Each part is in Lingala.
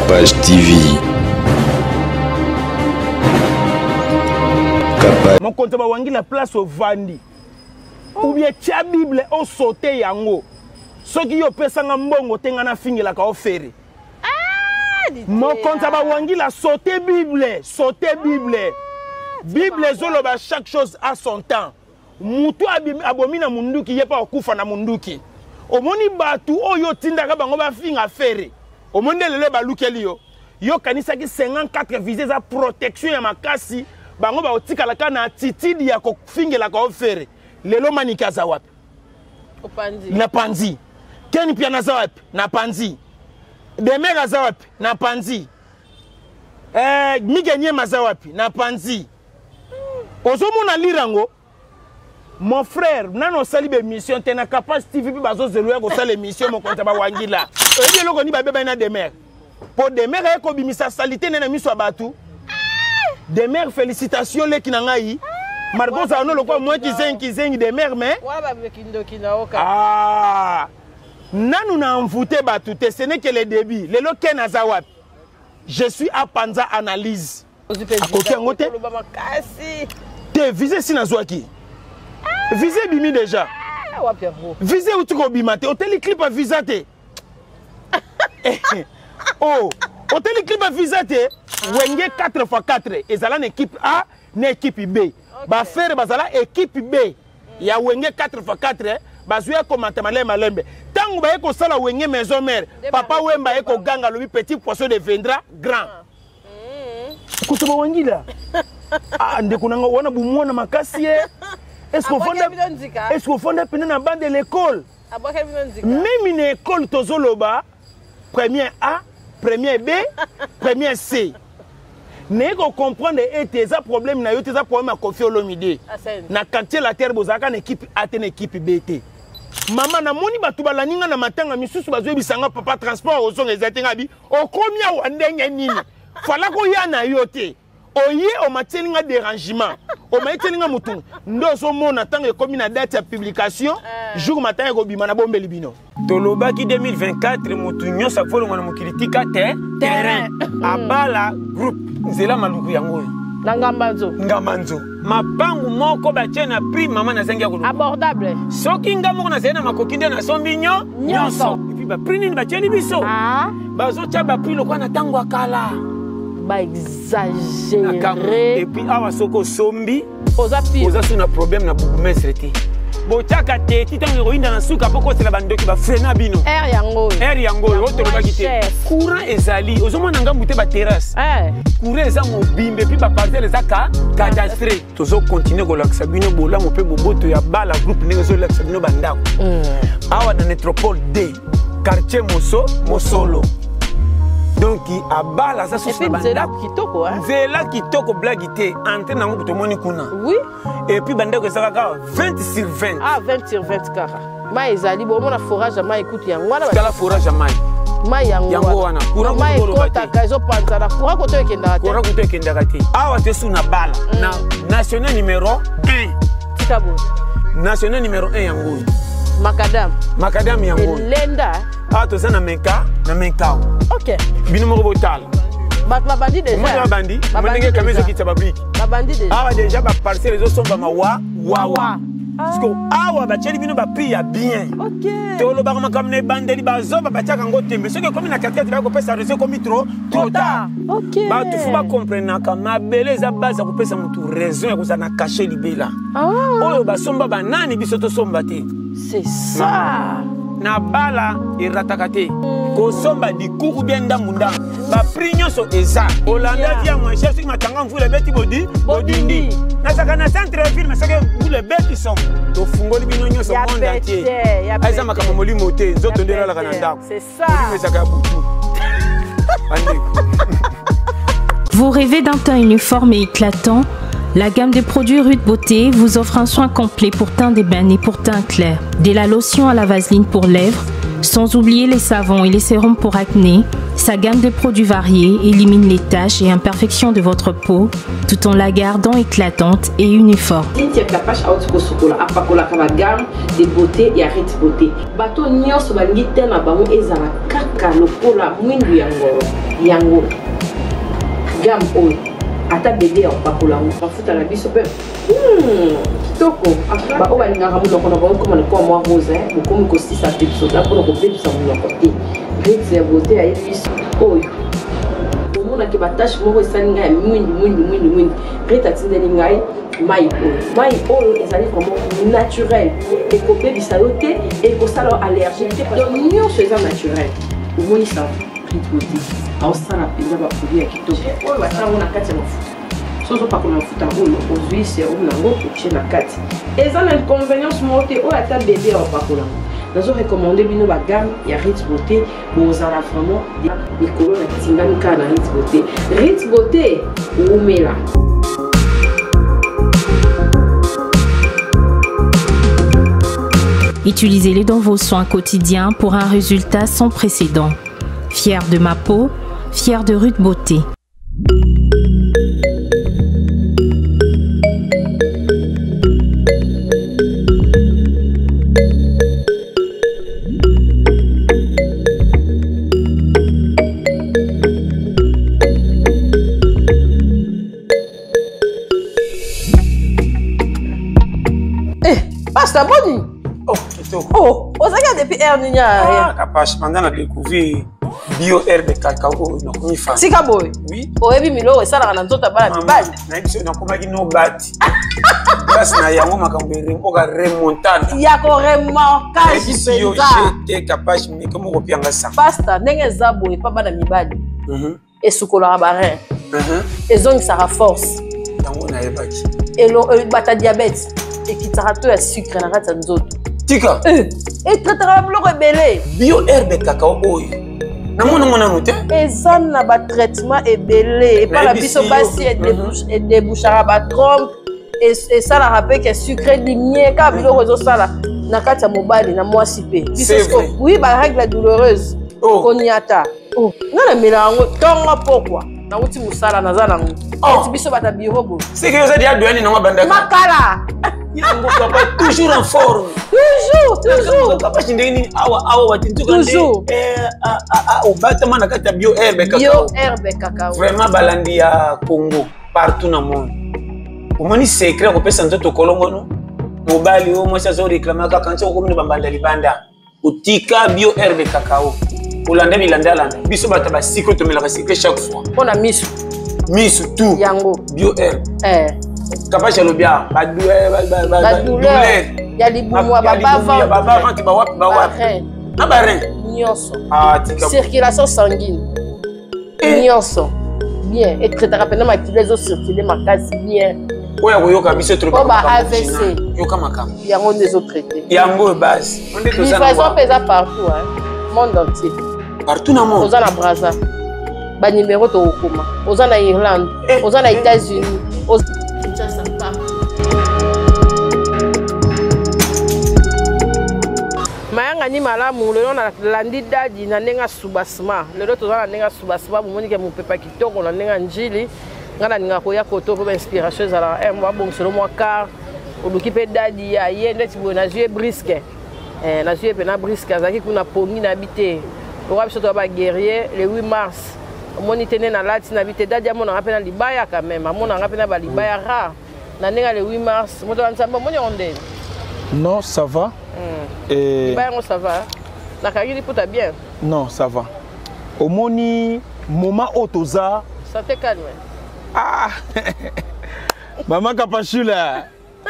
Capage TV. Capage. Mokonzi bawangi la place ovandi. Ou bien tia Bible osote yango. Soki yo opesanga mbongo te nga nafingelaka ofere. Ah, Mokonzi bawangi la sote Bible, sote Bible. Bible ezoloba chaque chose à son temps. Mutu abomi na munduki ye pa okufa na munduki. Omoni batu oyo otindaka bango bafinga Ferre. Omoni nde lelo balukeli yo. Yo kanisaki 54 visa eza protection ya makasi, bango bakotikala kaka na attitude ya kofingelaka yo Ferre. Lelo Manike aza wapi? Opanzi. Na panzi. Ken Mpiana aza wapi? Na panzi. Demer aza wapi? Na panzi. Mike Nyema aza wapi? Na panzi. Ozomona lire yango? Mon frère, nano osali ba émission te na Capage TV mpe bazozelo ya kosala émission mokonzi ya bawangila. Oyebi eloko nini babebani na Demer? Po Demer aye kobimisa salite nde na miso ya bato. Demer, félicitations leki na ngai. Margot ozala no lokola mwa kizengi kizengi Demer, mais ah, nanu na envoûté bato te, ce n'est que le début. Lelo Ken aza wapi? Je suis à Panza analyse. Akoki yango te te, visa esi nazwaki, visa ebimi déjà, visa euti kobima te. Oteli clip ya visa te, oh, oteli clip ya visa te. Wenge 4x4 ezala na équipe A na équipe B. Bafere bazala équipe B ya Wenge 4x4, bazwi akomata malembe malembe. Ntango baye kosala Wenge Maison Mère, Papa Wemba aye koganga, alobi petit poisson deviendra grand. Kotoba wangila, ah, ndeko nanga wana bumwana makasi ye. Est-ce qu'on ofanda pene na bande de l'école? Meme na école tozoloba premier A, premier B, premier C. Naye kocomprendre ete eza problème na yo te, eza problème ya Koffi Olomide. Na quartier La Terre bozalaka na équipe A te, na équipe B te. Mama, namoni bato balandi nga na matanga misusu, bazoyebisa nga papa transport ozonga eza te. Nga bi okomi awa ndenge nini? Fala koya na yo te, oye omatieli nga dérangement, omayeteli nga motu nde ozomona ntango ekomi na date ya publication, jour matin ekobima na bombeli bino. Tolobaki 2024 motu nyonso akolongwa na mokili tika te terrain. Abala groupe nzela maluku yango oyo na Ngambanzo. Ngambanzo mapangu moko batie na prix, mama nazangi ya koloba. Abordable. Soki nga moko nazali na makoki nde nasombi nyonso. Et puis baprix nini batieli biso? Bazotia baprix lokola na ntango ya kala. Baexagere. Et puis awa soki osombi oza pire, oza su na problème na bourgmestre te. Botiaka te ti ntango ekoyinda na suka mpo kosela bandoki bafrena bino. Aire yango oyo. Aire yango oyo tolobaki te. Courant ezali, ozomona ngambu te, baterrasse, courant eza mobimbe, et puis baparcelle eza ka cadastre. Tozokontinue kolakisa bino bolamu mpe boboto ya Bala Groupe ndenge ezolakisa bino bandako awa na Métropole D, quartier Moso Mosolo. Donc abala aza susu na bandako kitoko, nzela kitoko, blague te, entrée nango tomoni kuna. Oui. Et puis bandako eza kaka 20 sur 20. Ah, 20 sur 20 kaka. Mai ezali, bomona forage ya mai ekutu yango wana. Tala forage ya mai. Mai yango yango wana. Courant mai ekotaka, ezopanzana, courant koto ekendaka te. Courant koto ekendaka te. Awa te su na Bala na national numéro 1. Tika boye. National numéro 1 yango oyo. Makadam. Makadam yango oyo. Elenda. Awa toza na menka na menkao. Ok. Bino moko botala. Bato babandi déjà. Omoni babandi, ndenge kami ezokitisa babrike. Babandi déjà. Awa déjà baparcelle ezosombama wa wawa. Parce que awa batieli bino baprix ya bien. Tolobaka makambo na ebandeli, bazoba batiaka yango tembe. Soki ekomi na katikati, baya kopesa raison, ekomi trop trop tard. Bato fu bakomprenaka mabele eza base ya kopesa motu raison ya kozala na cachet libela. Oyo basomba banani, biso tosomba te. C'est ça. Na Bala erataka te. Kosomba dikuku bien ndambu ndambu, baprix nyonso eza. Olanda via moins cher. Soki matanga mvula ebeti bodi bodindi, nazalaka na centre ville, mais soki mvula ebeti somo, tofungoli bino nyonso monde entier. Eza makambo molimo te, nzoto nde elalaka na ndako, molimo ezalaka ya butu, bandeko. Vous rêvez d'un teint uniforme et éclatant? La gamme de produits Ruth Beauté vous offre un soin complet pour teint d'ébène et pour teint clair. De la lotion à la vaseline pour lèvres, sans oublier les savons et les sérums pour acné, sa gamme de produits variés élimine les taches et imperfections de votre peau tout en la gardant éclatante et uniforme. Cynthia Kapash auti kosukola, apakolaka ba gamme de beauté ya Rit Beauté. Bato nyonso balingi te na bango ezala kaka. Ka lokola mwindu ya ngolo yango gamme oyo ata bebe ya kopakola yango mafuta na biso mpe kitoko. Baoyo balingaka monoko na bango ekoma lokola mwa rose, bokomi kosisa pepsoda mpona kobebisa monoko te. Ritz ya beauté ayebi biso oyo omonaki batache moko esali ngai ya mwindu mwindu mwindu mwindu. Rit atindeli ngai mai oyo. Mai oyo ezali vraiment naturel, ekobebisa yo te, ekosala yo allergique te, donc nyonso eza naturel. Omoni sa Rit Beauté aosala mpenza baproduit ya kitoko oyo batia yango na kati ya mafuta. So ozopakola mafuta oyo, ozwi serum nango otie na kati, eza na inconvénience moko te. Oyo ata bebe ya opakola yango. Nazo recommande bino bagamme ya Rit Beauté, bozala vraiment likolo. Na tingami kaka na Rit Beauté. Rit Beauté wumela. Utilisez-les dans vos soins quotidiens pour un résultat sans précédent. Fier de ma peau, fier de Ruth Beauté. Pasta, boni? Oh, kitoko. Oh, ozalaki depuis heure nini? Ah, Kapash, banda na découvrir bio herbe cacao oyo, nakomi fan. Tika boye. Oui. Oyebi miloko esalaka na nzoto ya bana mibali. Nayebi so nakomaki no bati place na yango, makambo oka remontana. Ya koremorkage. Nayebisi yo jete Kapash, meke moko pianga sa. Pasta, ndenge eza boye, mpa bana mibali, esukolaka barein, ezongisaka force. Yango nayebaki. Bata diabète, ekitaka to ya sucre na kati ya nzoto. Tika. Etraitaka biloko ebele. Bio herbe cacao oyo namona ngo nanu te. Eza na batraitement ebele epa na biso basi. Edébouchaka batrompe, esalaka mpe ke sucre dimie kaka biloko ezosala na kati ya mobali na mwasi mpe. Oui, barègle douloureuse, koniata. Nga namela yango ntongo pokwa, nauti mosala, naza nango eti biso bata biro boye. Seke oza dia doyani nango bandaka. Makala. Yango papa toujours en forme. Toujours, toujours. Papa, ndenge nini awa awa wati ntuka nde obatama na kati ya bio herbe cacao. Bio herbe cacao. Vraiment, balandi ya Congo partout na monde, omoni secret ya kopesa nzoto kolongono. Mobali oyo mwasi azoreklame kaka nti okomi na bambanda libanda, otika bio herbe cacao, olanda bilandalanda. Biso bato basiko tomelaka sucre chaque fois. Mpo na miso. Miso tout. Yango. Bio herbe Kapash alobi awa badouleur ya libumu, ya babavante, bawapi bawapi na barein. Nyonso, circulation sanguine nyonso bien, etraitaka mpena makila ezocircule makasi bien. Oyo akoyoka biso. Po ba AVC. Yoka makambo. Yango nde ezotraite. Yango oyo base. Livraison mpe eza partout, monde entier. Partout na monde. Oza na Braza, banimero tokokoma. Oza na Irlande, oza na États-Unis, Kinshasa, partout. Mayangani malamu. Lelo nalandi dadi na ndenge asubasima. Lelo toza na ndenge asubasima, bomonike mopepa kitoko na ndenge ya Njili. Ngai nalingaka koya koto mpo bainspiration ezalaka babongiselo mwa car oluki mpe dadi ya ye ndeti boye. Nazwi ye briske, nazwi ye mpena briske. Azalaki kuna pongi na bi te lokola biso toya baguerrier le 8 mars. Omoni te nde nalati na bi te. Dadi amonanga mpe na libaya quand même, amonanga mpe na balibaya rare na ndenge ya le 8 mars. Moto ya Nzambe, omoni yango ndeni? Non, ça va. Libaya yango, ça va. Nakangi liputa bien. Non, ça va. Omoni moment oyo toza. Santé calme. Ah, mama Kapashula,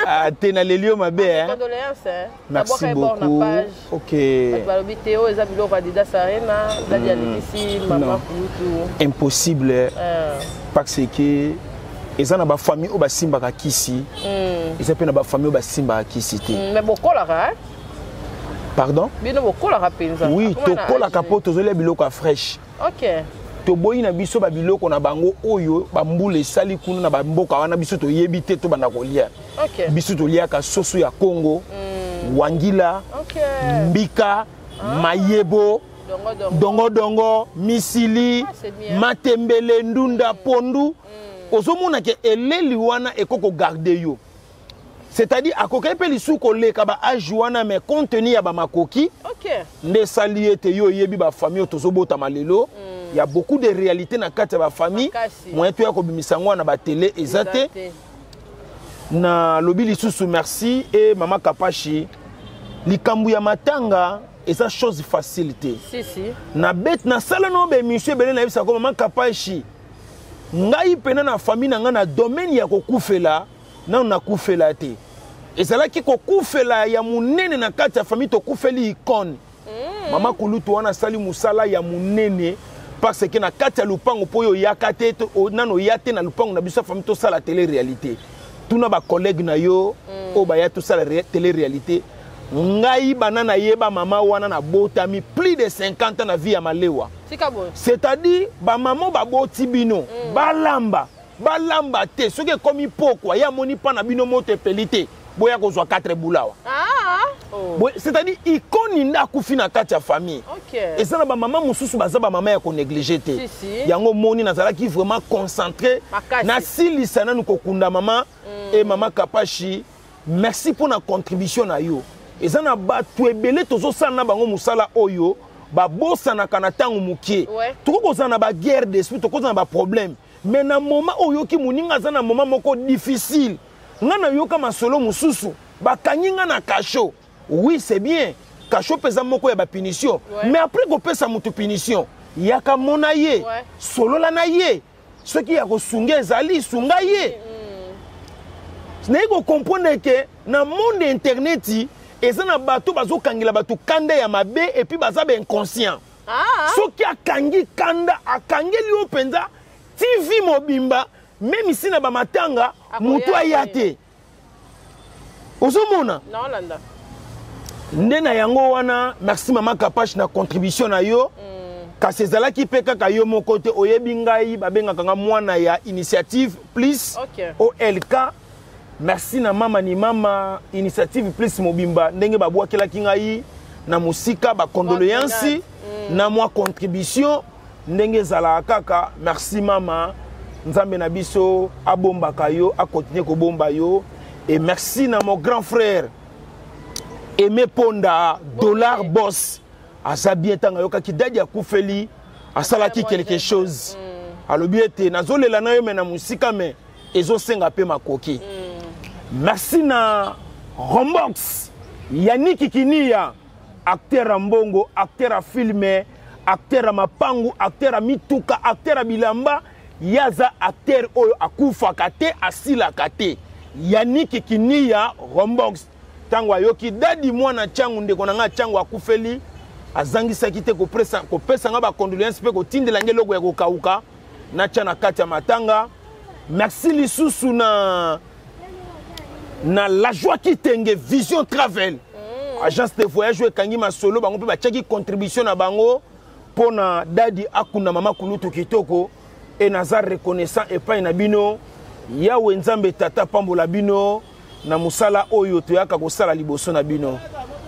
ah, te naleli yo mabe, hein? Condoléances, hein? Merci beaucoup. Ok. Bato balobi te oyo eza biloko Adidas Arena. Dadi alekisi mama kulutu. Impossible, parce que eza na bafamille oyo basimbaka kisi, eza mpe na bafamille oyo basimbaka kisi te. Mais bokolaka? Pardon? Bino bokolaka mpenza. Oui, tokolaka mpo tozolia biloko ya fraîche. Toboyi na biso babiloko na bango oyo bambula esali kuna na bamboka wana, biso toyebi te. Tobanda kolia, biso toliaka soso ya Kongo, wangila, mbika, mayebo, dongodongo, misili, matembele, ndunda, pondu. Ozomona ke eleli wana ekoki kogarde yo. C'est-à-dire akokaki mpe lisusu koleka ba age wana, mais compte tenu ya bamakoki nde esali ete yo oyebi bafamille oyo tozobotama lelo, ya beaucoup de réalité na kati ya bafamille. Makasi. Moyen toya kobimisa yango wana batele eza te. Nalobi lisusu merci. E mama Kapashi, likambo ya matanga eza chose facile te. Si si. Na bet nasala no baémission ebele, nayebisaka mama Kapashi, ngai mpena na famille na ngai, na domaine ya kokufela, nano nakufela te. Ezalaki kokufela ya monene na kati ya famille, tokufeli icone mama kulutu wana asali mosala ya monene, parce que na kati ya lupango mpo oyo oyaka te, nano oya te na lupango na biso ya famille tosala télé réalité. Tuna bacollègue na yo oyo baya tosala télé réalité. Ngai bana nayeba mama wana, nabotami plus de 50 ans na vie ya malewa. Tika boye. C'est-à-dire bamama baboti bino, balamba balamba te, soki ekomi pokwa, ye amoni mpa na bino moto epeli te, boya kozwa 4 bulawa. Ah oh. C'est-à-dire icône nde akufi na kati ya famille. Eza na bamama mosusu baza bamama ya konéglige te. Si, si. Yango moni nazalaki vraiment concentré. Makasi. Nasilisa nanu kokunda mama. E mama Kapashi, merci mpo na contribution na yo. Eza na bato ebele tozosala na bango mosala oyo babosanaka na ntango mokie. Tokoki kozala na baguerre d'esprit, tokozala na baproblème, mais na moment oyo oyoki moninga aza na moment moko difficile, nga nayoka masolo mosusu, bakangi nga na cachot. Oui, c'est bien, cachot mpe eza moko ya bapunition, mais après kopesa moto punition, yaka mona ye, solola na ye, soki ya kosunga ezali, sunga ye. Naye kocomprendre ke na monde internet eza na bato bazokangela bato kanda ya mabe, et puis baza bainconscient. Soki akangi kanda, akangeli yo mpenza TV mobimba, même isi na bamatanga, Akoya moto aya te. Te, ozomona. Naolanda. Nde na yango wana, merci mama Kapache na contribution na yo. Kasi ezalaki mpe kaka yo moko te. Oyebi ngai, babengaka nga mwana ya Initiative Plus OLK. Merci na mama ni mama Initiative Plus mobimba, ndenge babwakelaki ngai na mosika bacondoléance na mwa contribution ndenge ezalaka kaka. Merci mama, Nzambe na biso abombaka yo, akontinue kobomba yo. Et merci na mon grand frère Aimé Ponda Dollar Boss, aza bien. Ntango ayokaki dadi akufeli, asalaki quelque chose, alobi ete nazolela na yo me na mosika, me ezosenga mpe makoki. Merci na Rombox Yaniki Kinia, acteur ya mbongo, acteur ya filme, acteur ya mapangu, acteur ya mituka, acteur ya bilamba. Ye aza acteur oyo akufaka te, asilaka te. Yaniki Kinia Rombox, ntango ayoki dadi mwana ntiangu, ndeko na ngai ntiangu akufeli, azangisaki te kopesa nga bacondoléance mpe kotindela ngai eloko ya kokauka natya na kati ya matanga. Merci lisusu na La Joie Kitenge Vision Travel, agence de voyage oyo ekangi masolo. Bango mpe batiaki contribution na bango mpo na dadi akunda mama kulutu kitoko. E naza reconnaissant epai na bino. Yawe Nzambe Tata pambola bino na mosala oyo toyaka kosala liboso na bino.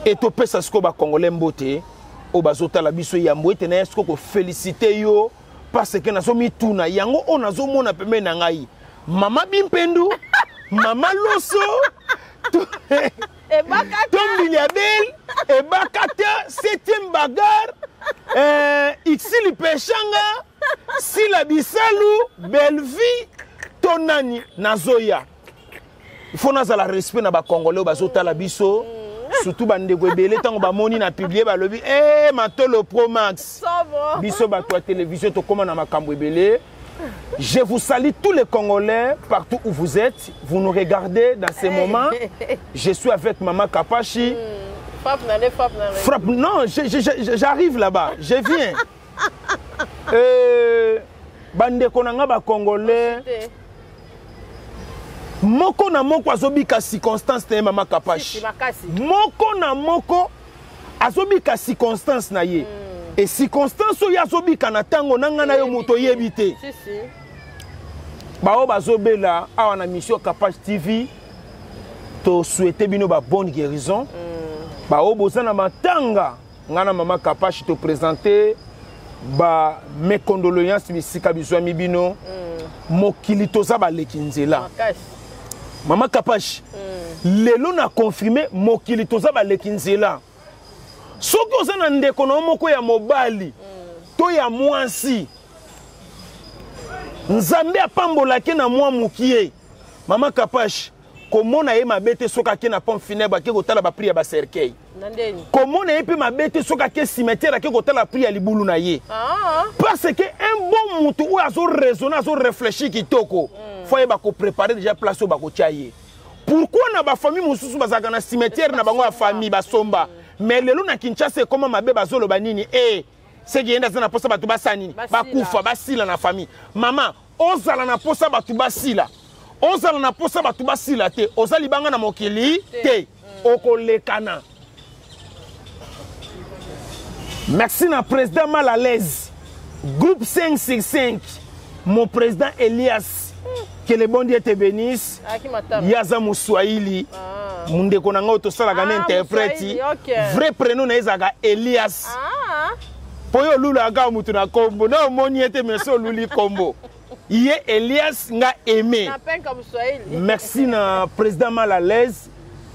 E topesa sikoyo bacongolais mbote oyo bazotala biso. Yambo ete naya sikoyo koféliciter yo, parce que nazomituna yango oyo nazomona pembeni na ngai, mama Bimpendu, mama Loso Ebakata. To Mbiliabel Ebakata, septième bagarre, Ixili Peshanga, Sila Bisalu, Bellevie to nani. Nazoya, il faut nazala respect na bacongolais oyo bazotala biso, surtout bandeko ebele. Ntango bamoni na publie, balobi e matolo pro max. Sobo. Biso bato ya télévision tokóma na makambo ebele. Je vous salue, tous les Congolais, partout où vous êtes, vous nous regardez dans ces moments. Je suis avec Mama Kapashi. Frappe na nde, frappe na nde. Frappe, non, j'arrive là-bas, je viens. Bandeko na nga bacongolais, Te. moko na moko azobika circonstance na ye, Mama Kapashi. Si, makasi. Moko na moko azobika circonstance na ye. E circonstance oyo azobika na ntango na ngai na yo, moto oyebi te. Si si. Bao bazobela awa na mission Kapash TV, tosouhaite bino babonne guérison. Bao boza na matanga, ngai na mama Kapash toprésente ba mes condoléances bisika bizwami bino. Mokili toza baleki nzela. Makasi. Mama Kapash. Lelo na confirme mokili toza baleki nzela. Soki oza na ndeko na yo moko ya mobali to ya mwasi, Nzambe apambolaki na mwa mokie, mama Kapash, komona ye mabe te soki ake na pompe funèbre, ake kotala baprix ya bacercueil. Komona ye mpe mabe te soki ake cimetière, ake kotala prix ya libulu na ye. Parce que un bon mutu oyo azo raisonner, azo réfléchir kitoko, faut ayeba koprépare déjà place oyo bakotia ye. Pourquoi na bafamille mosusu bazalaka na cimetière na bango ya famille basomba, mais lelo na Kinshasa ekoma mabe, bazoloba nini? E seki ye nde aza na mposa bato basala nini? Bakufa, basila na famille. Mama, ozala na mposa bato basila, ozala na mposa bato basila te, oza libanga na mokili te, okolekana. Merci na président mal à l'aise, groupe 5 sur 5, mon président Elias, que le bon Dieu te bénisse. Ye aza moswahili, ndeko na ngai oyo tosalaka na interprète. Vrai prénom na ye ezalaka Elias, mpo yo olulaka mutu na kombo na omoni ye te, mais so oluli kombo ye Elias, nga aimé. Merci na président mal à l'aise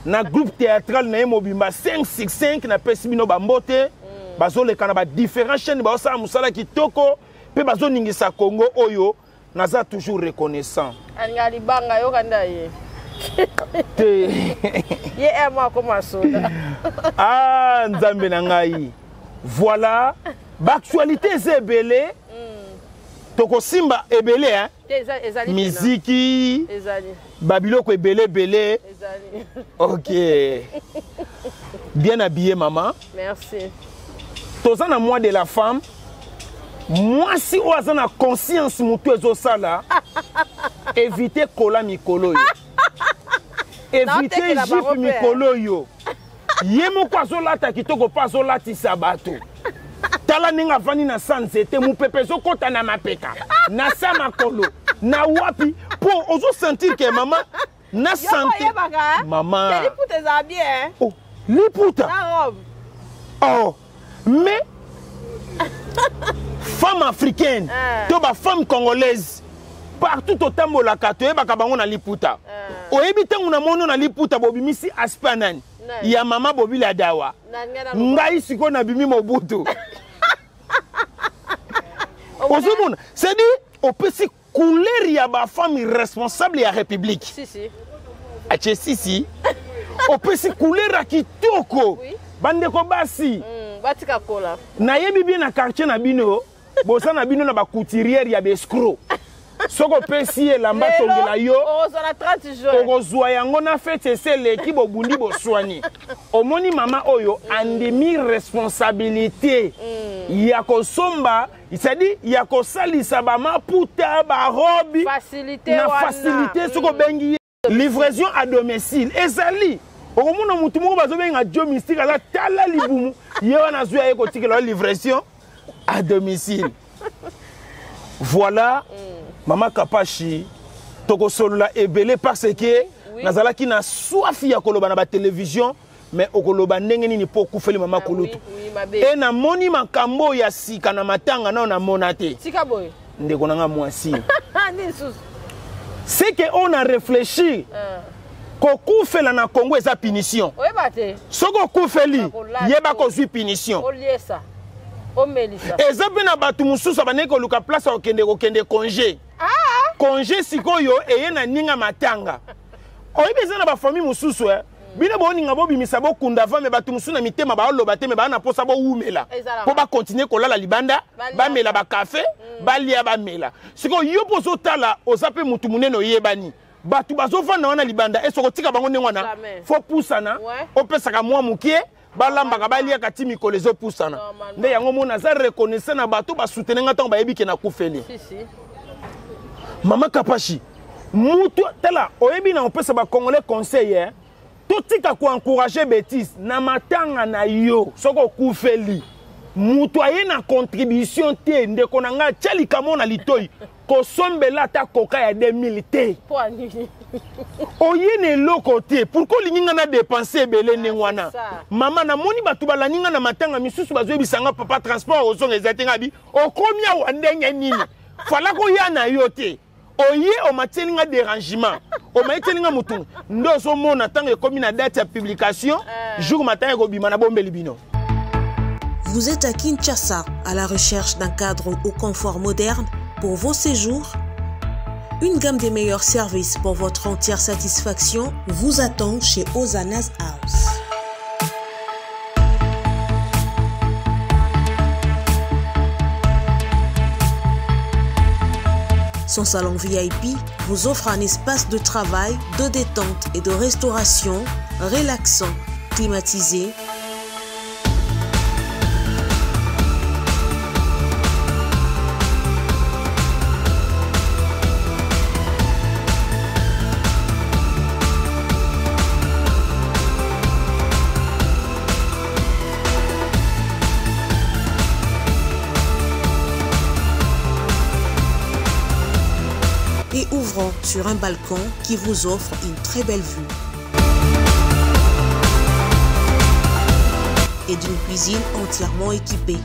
na groupe théâtral na ye mobimba 5 6 5. Napesi bino bambote. Bazoleka na badifférent chaîne, baosala mosala kitoko mpe bazoningisa Congo oyo. Naza toujours reconnaissant. Alinga libanga, yoka nda ye. Te. Ye e mwa akoma soda. Ah, Nzambe na ngai! Voilà, baactualité eza ebele, tokosimba ebele, hein? Miziki, babiloko ebele ebele. Ok, bien habillé, mama. Merci. Toza na mois de la femme. Mwasi oyo aza na conscience, motu ezosala, évite kola mikolo oyo, évite jupe mikolo oyo. Ye moko azolata kitoko mpo azolatisa bato. Tala ndenge avandi na sa nzete, mopepe ezokɔta na mapeka, na sa makolo, na wapi, mpo ozosentir ke mama na santé, mama. Liputa ezala bien. Oh, liputa na robe. Oh, mais femme africaine to bafemme congolaise partout totambolaka, toyebaka bango na liputa. Oyebi, ntango namoni na liputa, bobimisi aspect nani ya mama Bobila Dawa. Ngai sikoyo nabimi Mobutu. Ozomona, c'est-à-dire opesi couleur ya bafemme responsable ya république. Si, si. Atie sisi, opesi couleur ya kitoko. Bandeko basi, batika kola. Nayebi bien, na quartier na bino, boza na bino na bacouturière ya baescroc. Soki opesi ye elamba, tongela yo. Okozwa na 30 juin. Okozwa yango na fête, ese eleki, bobundi, boswani. Omoni mama oyo andimi responsabilité ya kosomba, c'est-à-dire ya kosalisa bamaputa, barobi na facilité. Soki obengi ye, livraison à domicile ezali. Okomona motu moko bazobenga Dio Mystique, aza tala libumu, ye wana azwi, aye kotikela yo livraison à domicile. Voilà. Mama Kapashi, tokosolola ebele parce que nazalaki na soif ya koloba na batelevizio, mais okoloba ndenge nini mpo okufeli mama kulutu? E namoni makambo ya sika na matanga nao namona te. Ndeko na nga mwasi, c'est que on a réfléchi, kokufela na Congo eza punition. Soki okufeli, yeba kozwi punition. Eza mpe na bato mosusu abandaki koluka place ya kokende, kokende congé. Congé sikoyo eye na ninga matanga. Oyebi, eza na bafamille mosusu, eh? Bino boninga bobimisa, bokunda va, me bato mosusu na mitema baoloba te, me baa na mposa bowumela mpo bakontinue kolala libanda, bamela bakafe, balia, bamela. Sikoyo yo mpo ozotala, oza mpe motu monene, oyebani, bato bazovanda wana libanda, ese okotika bango ndenge wana? Fo pusana, opesaka mwa mokie, balambaka, baliaka ti mikolo ezopusana. Nde yango mona aza reconnaissant na bato basoutenir nga ntango bayebi ke nakufeli mama Kapashi. Mutu tala, oyebi, na opesa bacongolais conseil, eh? Totika koencourage bétise na matanga na yo. Soki okufeli, mutu aye na contribution te, ndeko na ngai, atia likamo na litoi, kosombela ata koka ya 2000 te. Oye na eloko te, pourquoi olingi ngai na dépense ebele ndenge wana? Mama, namoni bato balandi ngai na matanga misusu, bazoyebisa nga: "Papa, transport ozonga eza te." Ngai bi okomi awa ndenge nini? Fala koya na yo te. Oye omatieli nga dérangement, omayeteli nga motu nde ozomona ntango ekomi na date ya publication, jour matin ekobima na bombeli bino. Vous êtes à Kinshasa à la recherche d'un cadre au confort moderne pour vos séjours? Une gamme des meilleurs services pour votre entière satisfaction vous attend chez Ozana's House. Son salon VIP vous offre un espace de travail, de détente et de restauration relaxant, climatisé, et ouvrant sur un balcon qui vous offre une très belle vue. Et d'une cuisine entièrement équipée.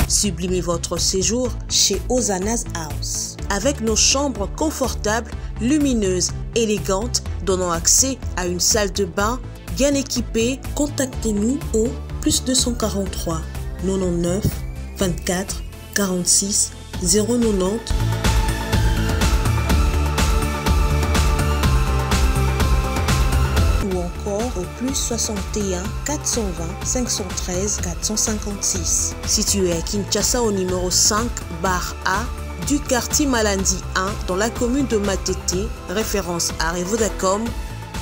Sublimez votre séjour chez Ozana's House. Avec nos chambres confortables, lumineuses, élégantes, donnant accès à une salle de bain bien équipée, contactez-nous au plus 243 99 24 46 090 ou encore au plus 61 420 513 456. Situé à Kinshasa au numéro 5 bar A du quartier Malandi 1 dans la commune de Matete, référence à Revodacom,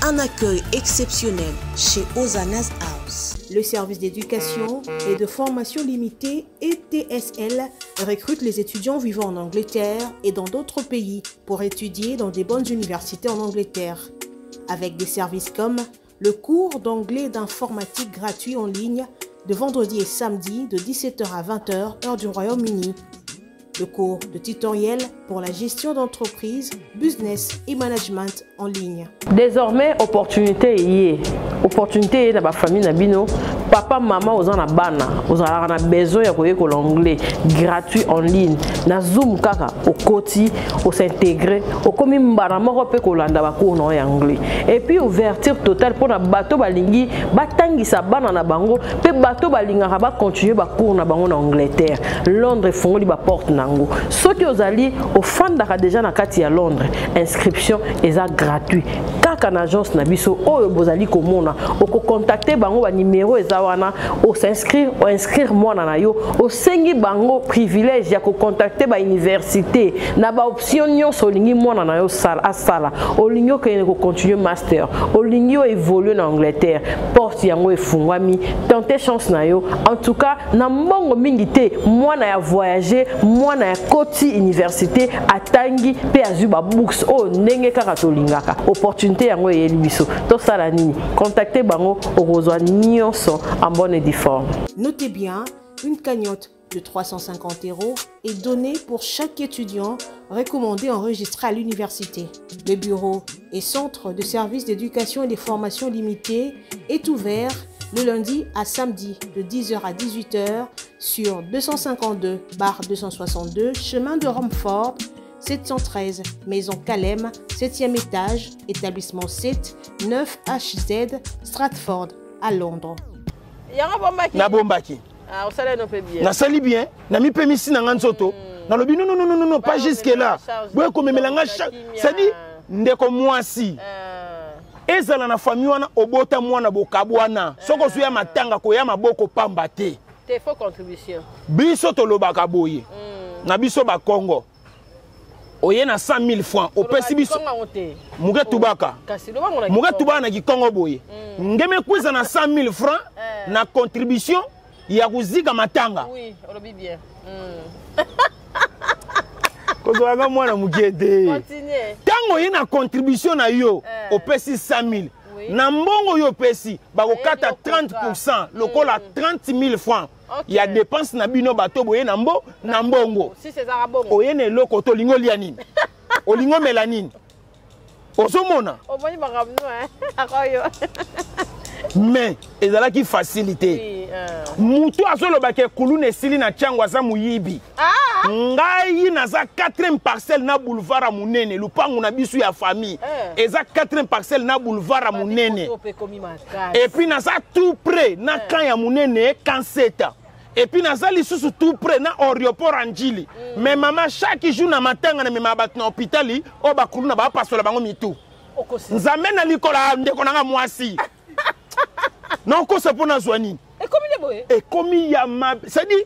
un accueil exceptionnel chez Ozana's House. Le service d'éducation et de formation limitée ETSL recrute les étudiants vivant en Angleterre et dans d'autres pays pour étudier dans des bonnes universités en Angleterre. Avec des services comme le cours d'anglais d'informatique gratuit en ligne de vendredi et samedi de 17h à 20h, heure du Royaume-Uni. Le cours de tutoriel pour la gestion d'entreprise, business et management en ligne. Désormais, opportunité y est. Opportunité est dans ma famille na bino. Papa, maman, oza na bana, ozalaka na besoin ya koyekola anglais gratuit en ligne. Na Zoom kaka okoti, os'intégrer, okomi mbala moko pe kolanda ba cours na ya anglais. Et puis ouverture totale pour na bato balingi batangisa bana na bango pe bato balingaka ba continuer ba cours na bango na Angleterre. Londres efongoli ba porte nango. Soki ozali ofandaka déjà na kati ya Londres, inscription eza gratuit. Kaka na agence na biso oyo bozali komona, okocontacter bango ba numéro eza wana, os'inscrire, oinscrire mwana na yo, osengi bango privilège ya kocontacter ba université na ba option nyonso olingi mwana na yo asala, olingi okende kocontinuer master, olingi oévoluer na Angleterre, porte yango efungwami, tenter chance na yo. En tout cas, na mbongo mingi te, mwana ya voyager, mwana ya koti université atangi pe azwi ba books oyo ndenge kaka tolingaka. Opportunité yango eyeli biso, tosala nini? Contacter bango, okozwa nyonso en bonne et due forme. Notez bien, une cagnotte de 350 € est donnée pour chaque étudiant recommandé enregistré à l'université. Le bureau et centre de services d'éducation et de formation limitée est ouvert le lundi à samedi de 10h à 18h sur 252/262 chemin de Romford, 713 Maison Calem, 7e étage, établissement 7, 9 HZ, Stratford, à Londres. Na bombaki. Ah, osala no pe bien. Nasali bien, na mipemisi na nga nzoto. Nalobi non, non, non, non, non, pas jusque là. Boye komemela nga c'est-à-dire ndeko mwasi. Ezala na famille wana obota mwana bokabwana. Soko ozuya matanga koya maboko pamba te. Te faut contribution. Biso tolobaka boye. Na biso ba Congo. Oye na 100 000 francs, opesi biso. Muke tubaka. Muke tubaka na kikongo boye. Ngeme kwiza na 100 000 francs na contribution ya kuzika matanga. Oui, olobi bien. Kozwaka mwana muke te. Tango ye na contribution na yo, opesi 100 000. Na mbongo yo opesi, bakokata 30% lokola 30 000 francs. Ya dépense na bino bato boye na mbo, na mbongo. Si c'est ça, bongo. Oye na eloko to olingo lia nini? Olingo mela nini? Ozomona, mais ezalaki facile te. Mutu azolobaka ekuluna esili na ntiango, aza moyibi. Ngai naza 4e parcelle na boulevard ya monene, lupangu na biso ya famille eza 4e parcelle na boulevard ya monene. Et puis naza tout près na camp ya monene, camp Seta, et puis naza lisusu tout près na aéroport ya Njili. Mais mama, chaque jour na matanga na mema bato na hôpital oyo bakuluna bapasola bango mitu. Nzambe na likolo ya ndeko nanga mwasi, nakosa mpo nazwa nini? Ekomi ya mabe, c'est-à-dire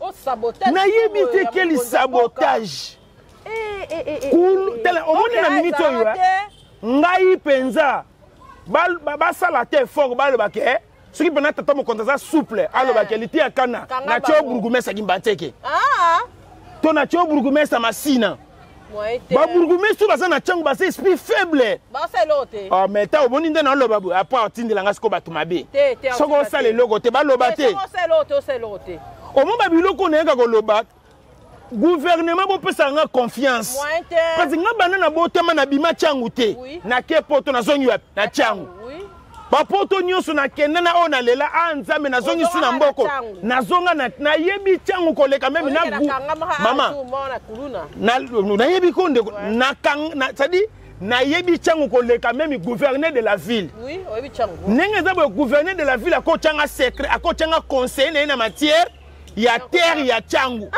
nayebi te quel sabotage. Tala, omoni na minute oyo, ngai mpenza basala te effort, balobaka soki mpena tata mokonzi aza souple, alobaka liti ya kana na tio bourgmestre Kimbanseke to na tio bourgmestre Masina. Babourgmestre oyo baza na ntango baza esprit faible. Mais ta omoni nde naoloba boye, apres atindelanga sikoyo bato mabe. Soki osala eloko te, baloba te. Omo babiloko nayeka koloba, gouvernement bopesaka nga confiance, parce que nga banda na botama na bima ntiangu te. Nake poto, nazongi wapi? Na ntiangu. Bapoto nyonso nakenda na oyo nalela a Nzambe, nazongi su na mboko, nazonga, nayebi ntiangu koleka même na mama. Nayebi ko ndeko, c'est-à-dire nayebi ntiangu koleka même gouverneur de la ville. Ndenge eza boye, gouverneur de la ville akotianga secret, akotianga conseiller na ye na matière ya terre ya Ntiangu,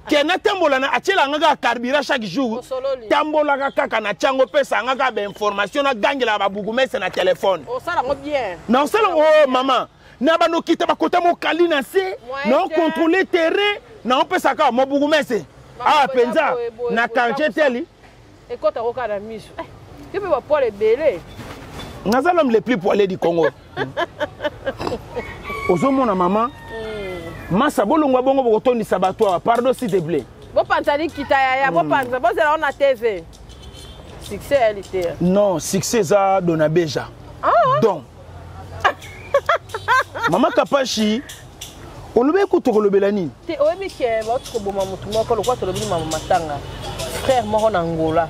ke natambola na atielanga kaka carburant chaque jour, tambolaka kaka na Ntiango, opesanga kaka bainformation, nagangelaka babourgmestre na telefone. Na osala o oh, mama na banokita bakota mokali na se, naocontrôle terrain, naopesa kaka mobourgmestre awa mpenza na quartier teli. Ekɔtako kaka na miso yo mpe bapoils ebele. Naza l'homme le plus poilé du Congo. Ozomona, mama masa, bolongwa bongo, bokotondisa bato awa. Pardon, s'il te plaît. Bopanza likita yaya, bopanza, bozela na TV. Succès ya liteya. Non, succès eza dona beja. Donc mama Kapashi, olobi kutu kolobela nini? Te, oyebi ke bauti koboma motu moko lokwa tolobi mama matanga, frère moko na Ngola.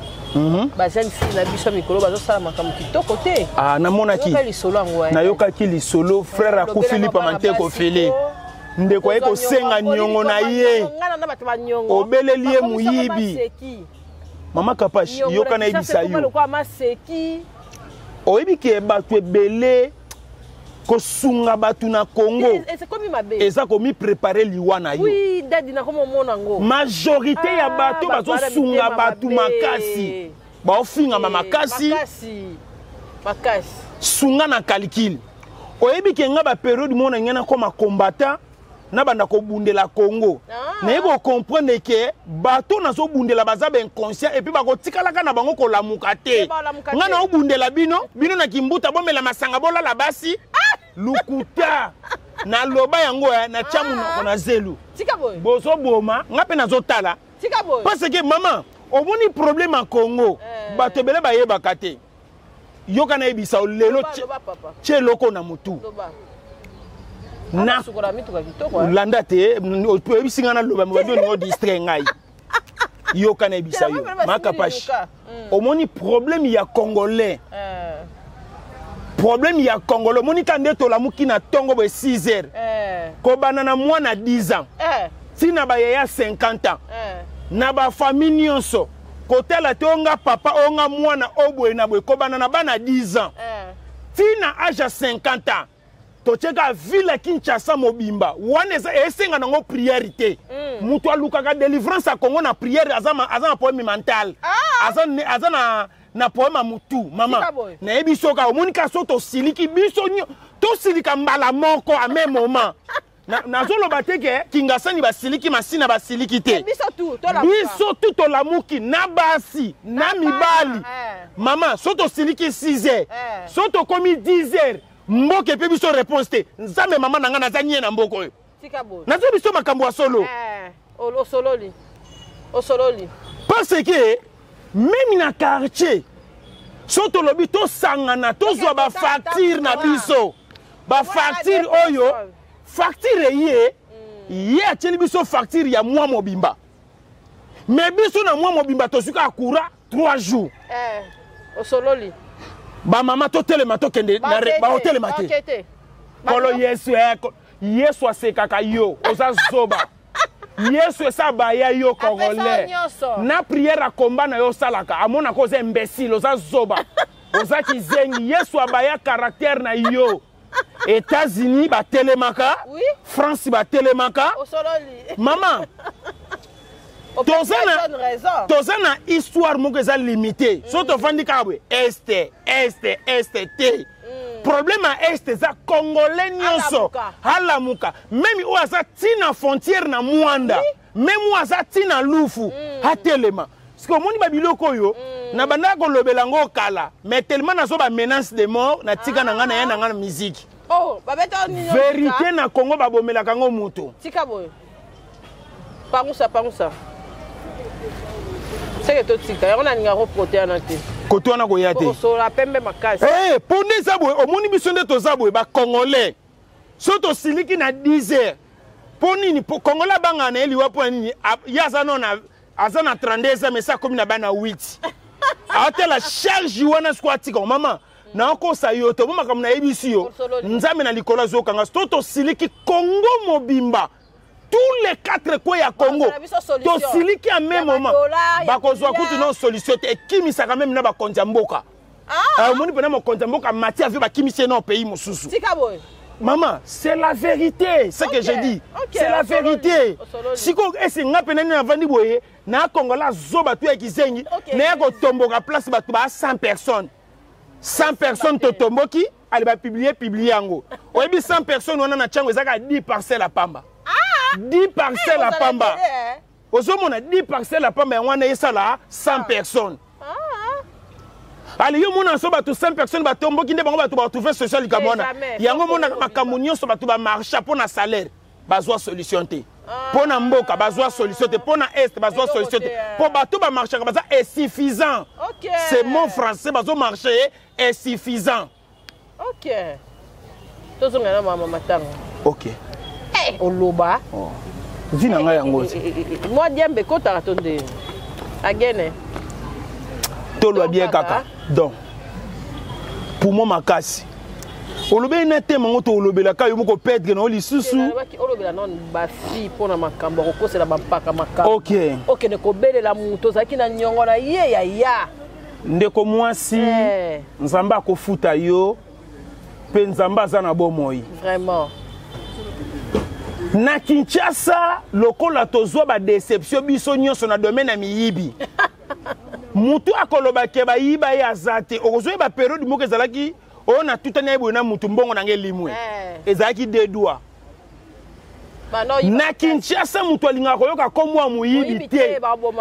Bajeune fille na biso mikolo bazosala makambo kitoko te. Ah, namonaki. Lisolo yango. Nayokaki lisolo, frère akufi lipama nte kofele, ndeko aye kosenga niongo na ye, obeleli ye moyibi. Mama Kapashi, yoka nayebisa yo, oyebi ke bato ebele kosunga bato na Congo eza komiprépare liwa na yo. Majorité ya bato bazosunga bato makasi, baofingama makasi. Sunga na calcul. Oyebi ke nga bapériode moko na ngai nakoma combattant, nabanda kobundela Congo, nayebi kocomprendre ke bato nazobundela baza bainconscient, et puis bakotikalaka na bango kolamuka te. Ngai naobundela bino, bino na kimbuta bomela masanga, bolala basi. Lukuta, naloba yango, natya monoko na zelu. Bozoboma nga mpe nazotala, parce que mama, omoni problème ya Congo, bato ebele bayebaka te. Yoka, nayebisa yo lelo, tie eloko na motu, landa te. Oyebisi ngai naloba, mobadi olingo distrait ngai. Yoka, nayebisa yo, Makapashi, omoni problème ya Congolais, problème ya Congolais, omoni ka nde tolamuki na ntongo boye 6 heures, kobanda na mwana 10 ans ntina bayaya 50 ans, na bafamille nyonso, kotala te onga papa, onga mwana, o boye na boye, kobanda na bana 10 ans ntina age ya 50 ans, totieka ville ya Kinshasa mobimba wana eza esenga nango prière te. Moto alukaka délivrance ya Congo na prière aza, aza na problème mental, aza na problème ya motu. Mama, nayebi soka omoni kaka so tosiliki biso, tosilika mbala moko a même moment. Nazoloba te ke Kingasani basiliki, Masina basiliki te. Biso tu tolamuki na basi na mibali. Mama, so tosiliki 6 heures, so tokomi 10 heures, mboka epe biso réponse te. Nzambe, mama na ngai, naza nie na mboka oyo, nazo biso makambo ya solo. Osololi, osololi. Parce que même na quartier, so tolobi tosangana, tozwa bafacture na biso, bafacture oyo, facture eye, ye atieli biso facture ya mwa mobimba, mais biso na mwa mobimba tozwi kaka courant 3 jours. Osololi. Bamama totelema, tokende, baotelema te. Kolo Yesu, eh, Yesu asekaka yo, oza zoba. Yesu esa baya yo congolais na prière ya komba na yo osalaka, amonaka oza imbécile, oza zoba, oza kizengi. Yesu abaya caractère na yo. États-Unis batelemaka, oui? France batelemaka. Mama, toza na histoire moko eza limité. So tovandi kaka boye, est est est te. Problème ya est eza congolais nyonso alamuka, même oyo aza ntina frontière na Mwanda, même oyo aza ntina Lufu, atelema. Parce que omoni babiloko oyo na bandaka kolobela yango kala, mais tellement nazo bamenace de mort, natika na ngai na ye na ngai na musique. Oh, babeta nini? Vérité, na Congo babomelaka yango moto. Tika boye, pangusa, pangusa, seke totika yango. Nalingaka koprote wana te. Kote wana koya te. Osola pembe makasi. Eh, mpo nde eza boye, omoni biso nde toza boye, bacongolais, so tosiliki na 10 heures, mpo nini? Po congolais abangaka na ye liwa. Mpo na nini? Ye aza no na aza na 32 ans, mais akomi na bana 8, aotela charge wana. Siko atika mama, nakosa yo te. Mo makambo nayebisi yo, Nzambe na likolo azokanga. To tosiliki Congo mobimba, tous les quatre coins ya Congo tosiliki ya même moment, bakozwa kutu non solution te. Ekimisaka même na bakonzi ya mboka. Omoni mpena mokonzi ya mboka mati avio, bakimisi ye na pays mosusu. Maman, c'est la vérité, ce que je dis. C'est la vérité. Siko ese nga pena nini avandi boye na Kongola zoba tu ya kizengi na ya kotomboka place bato ba 100 personnes. 100 personnes totomboki, ale ba publier publier yango. Oyebi 100 personnes wana na Tshangu ezaka 10 parcelles à pamba. 10 parcelles à pamba. Ozomona 10 parcelles à pamba, yango wana esala 100 personnes. Ale yo mona so bato 100 personnes batomboki nde bango bato batrouve social likambo wana. Yango omonaka makambo nyonso, bato bamarcha mpo na salaire, bazwa solution te. Mpo na mboka, bazwa solution te. Mpo na est, bazwa solution te. Mpo bato bamarchaka baza insuffisant. C'est mon français, bazomarche insuffisant. Ok, tozonga na mama matanga. Ok. Oloba. Oh. Vi na ngai yango. Mwa diambe ekotaka to nde agene. Tolwa bien kaka. Donc poumon makasi, olobeli na te mango, tolobelaka yo moko pedre na yo lisusu. Olobela nano bafi mpona makambo ya kokosela bampaka makambo. Ok. Okende kobelela moto ozalaki na niongo na ye ya ya. Ndeko mwasi, Nzambe akofuta yo, mpe Nzambe aza na bomoi. Vraiment. Na Kinshasa, lokola tozwa badéception biso nyonso na domaine ya miyibi, mutu akoloba ke bayiba ye aza te. Okozwa bapériode moko ezalaki oyo natutani ye boye na mutu, mbongo na ngai elimwe. Ezalaki deux doigts. Na Kinshasa moto alingaka koyoka nkombo ya moyibi te.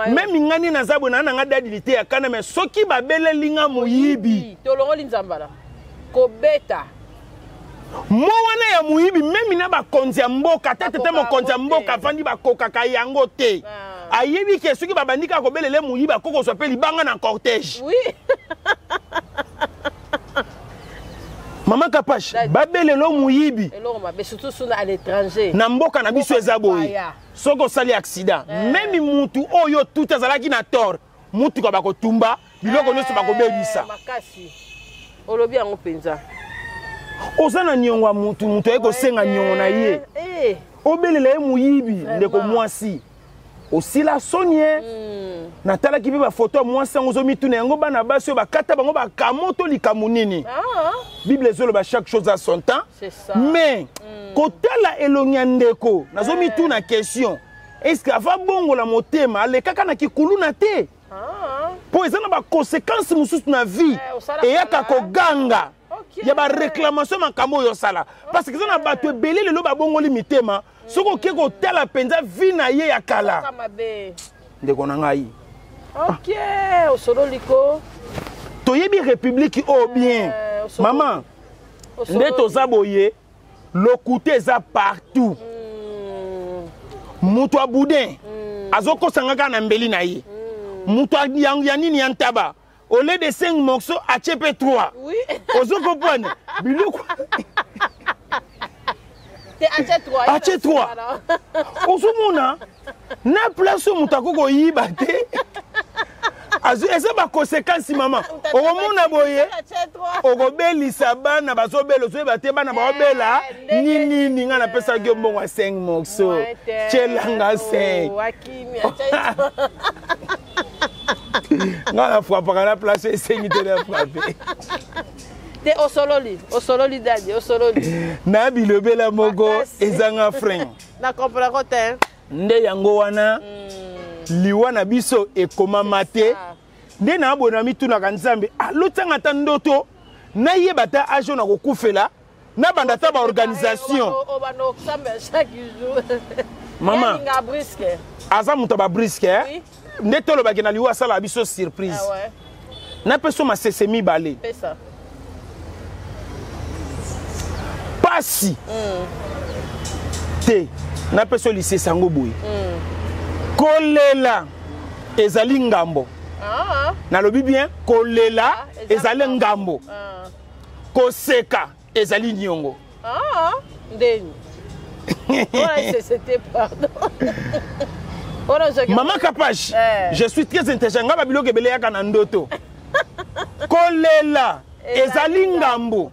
Même nga nde naza boye, naa nanga dadili te ya kana, mais soki babeleli nga moyibi, Tolongoli nzambala kobeta. Mo wana ya moyibi, même na bakonzi ya mboka te, tete mokonzi ya mboka avandi, bakokaka yango te. Ayebi ke soki babandi kaka kobelele moyibi, akokozwa mpe libanga na cortège. Mama Kapash, babelelo moyibi na mboka na biso eza boye: soki osali accident, même mutu oyo tuti azalaki na tort, mutuka bakotumba, biloko nyonso bakobebisa. Olobi yango mpenza. Oza na niongo ya mutu, mutu aye kosenga niongo na ye, obelela ye moyibi. Ndeko mwasi, osila soni ye. Natalaki mpe bafoto ya mwasi yango, ozomituna yango bana basi oyo bakata bango bakamo to likambo nini. Bible ezoloba chaque chose à son temps, mais kotala elongi ya ndeko, nazomituna question: est ce que ava bongola motema, alekaka na kikuluna te? Mpo eza na baconséquence mosusu na vie, eyaka koganga ya baréclamation, makambo oyo osala, parce que eza na bato ebele lelo babongoli mitema. Soki oke kotala mpenza vie na ye ya kala, ndeko na ngai. Ok, osololi ko. Toyebi république oyo bien, mama. Nde toza boye, lokuta eza partout. Moto ya boudin azokosanga kaka na mbeli na ye. Moto ya nini, ya ntaba, au lieu de 5 morceaux, atie mpe 3. Ozo comprendre biloko. Atie 3, ozomona na place oyo moto akoki koyiba te. Azwi eza baconséquence mama. Okomona boye okobelisa bana bazobela, ozoyeba te bana baobela eh, nini nini. Ngai napesaki yo mbongo ya 5 morceau, tyelanga 5. Ngai nafrapaka na place esengi te na frappe. Te, osololi, osololi dadi, osololi. Na bilobela moko ezanga frein. Na comprendre te. Nde yango wana liwa na biso ekomama te. Nde na boye na mitunaka, Nzambe alotianga ata ndoto nayeba ata age oyo nakokufela, nabanda ata baorganisation. Mama aza moto ya babriske, eh? Nde tolobaki na liwa asalaka biso surprise. Ah, napesa masese mibale. Pasi te, napesa lisese yango boye. Kolela ezali ngambo. Nalobi bien, kolela ezali ngambo, koseka ezali niongo. Ndeni pardon. Mama Kapash, eh. Je suis très intelligent. Nga babiloko ebele yaka na ndoto. Kolela ezali ngambo.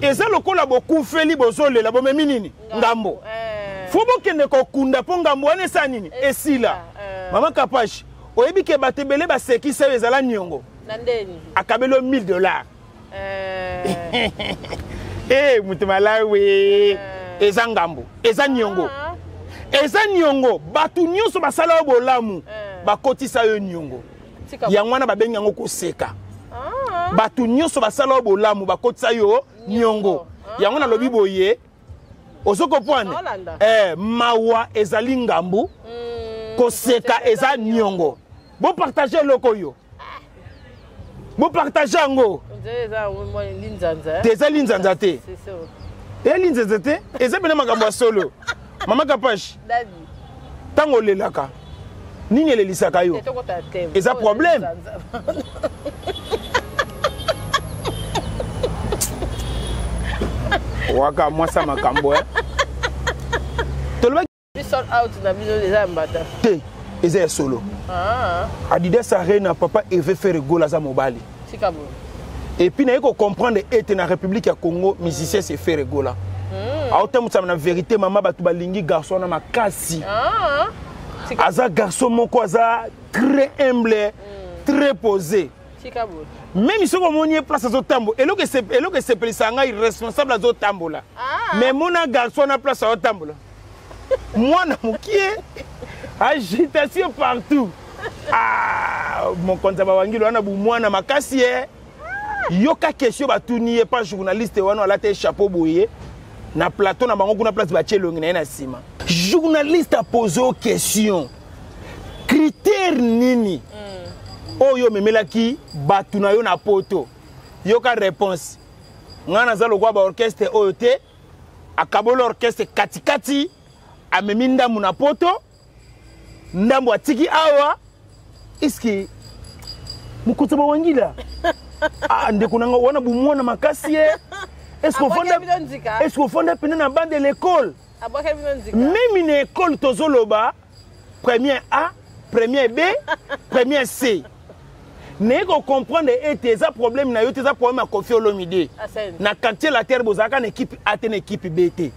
Eza lokola bokufeli, bozolela, bomemi nini? Ngambo. Fo bokende kokunda mpo ngambo wana esala nini? Esila. Mama Kapash, oyebi ke bato ebele basekisa yo, ezala niongo. Akabeli yo 1000 $. Eh, moto malawi. Eza ngambo, eza niongo, eza niongo. Bato nyonso basala yo bolamu, bakotisa yo niongo. Yango wana babengi yango koseka. Bato nyonso basala yo bolamu, bakotisa yo niongo. Yango nalobi boye, ozo comprendre? Eh, mawa ezali ngambu, koseka eza niongo. Bopartage eloko oyo, bopartage yango te. Eza linzanza te, eya linzanza te, eza pena makambo ya solo. Mama Kapash, ntango olelaka, nini elelisaka yo? Eza problème. Waka mwasa makambo, eh? Tolobaki te, eza ya solo. Adidas Arena, papa Hervé Ferre Gola aza mobali. Et puis naye kocomprendre ete na République ya Congo, musicien c'est Ferre Gola. Aotambwisama na vérité. Mama, bato balingi garçon wana makasi. Aza garçon moko aza très humble, très posé. Même soki omoni ye place azotambola, eloko esepelisaka ngai, responsable azotambola. Mais mona garçon na place azotambola, mwana mokie, agitation partout. Ah, mokonzi ya bawangilo wana bumwana makasi ye. Yoka question batuni ye pa journaliste wana alata ye chapeau boye na plateau na bango kuna, place batie elongi na ye na nsima. Journaliste apose yo question: critère nini oyo omemelaki bato na yo na Poto? Yoka réponse: ngai naza lokwa baorchestre oyo te. Akaboli orchestre katikati, amemi ndambu na Poto, ndambo atiki awa. Eske mokonzi bawangila, ah, ndeko na nga wana bumwana makasi ye. Est-ce ofanda pene na bande de l'école? Même na école tozoloba première A, première B, première C. Naye kocomprendre ete eza problème na yo te, eza problème ya Koffi Olomide. Na Quartier Latin bozalaka na équipe A te, na équipe B te.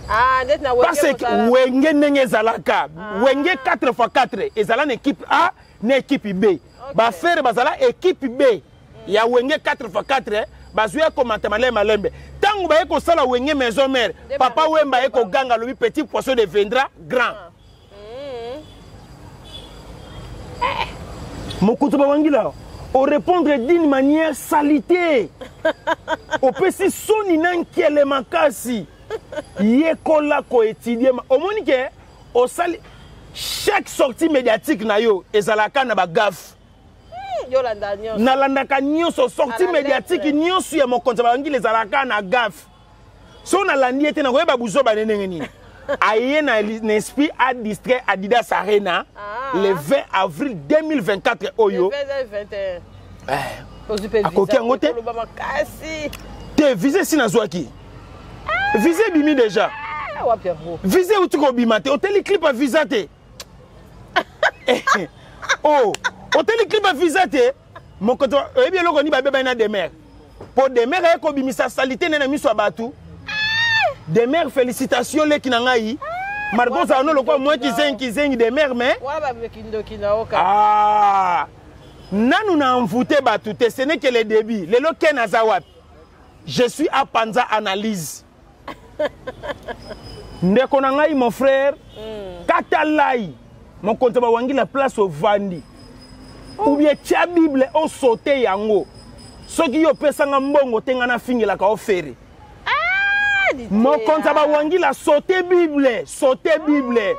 Parce que Wenge ndenge ezalaka, Wenge 4 x 4 ezala na équipe A na équipe B. Bafere bazala équipe B ya Wenge 4 x 4. Bazwi akomata malembe malembe. Ntango baye kosala Wenge Maison Mère, Papa Wemba aye koganga, alobi: "Petit poisson deviendra grand." Mokutu bawangila orépondre d'une manière salité, opesi soni na nkele makasi. Yekola koétudie. Omoni ke osali chaque sortie médiatique na yo ezalaka na bagaffe. Nalandaka nyonso, sortie médiatique nyonso ya mokonzi ya bawangila ezalaka na gaffe. So nalandi ye te, nakoyeba buzoba ne ndenge nini aye na esprit adistrait Adidas Arena le 20 avril 2024 oyo. Akoki yango te te. Visa esi nazwaki, visa ebimi déjà. Visa euti kobima te. Oteli clip ya visa te. Oh, Otali clip ya visa te. Mokoto oyebi eloko ni babebani na Demer. Po Demer aye kobimisa salite ne na miso ya bato. Demer félicitation leki na ngai. Margot ozala no lokola mwa kizengi kizengi Demer mais ah nanu na envoûté bato te, ce n'est que le début. Lelo Ken aza wapi? Je suis à Panza analyse. Ndeko na ngai mon frère, kata lai mokonzi bawangi la place ovandi. Ou bien tia Bible osote yango. Soki yo opesanga mbongo te nga nafingelaka ofere. Mokonzi bawangi la sauter Bible, sauter Bible.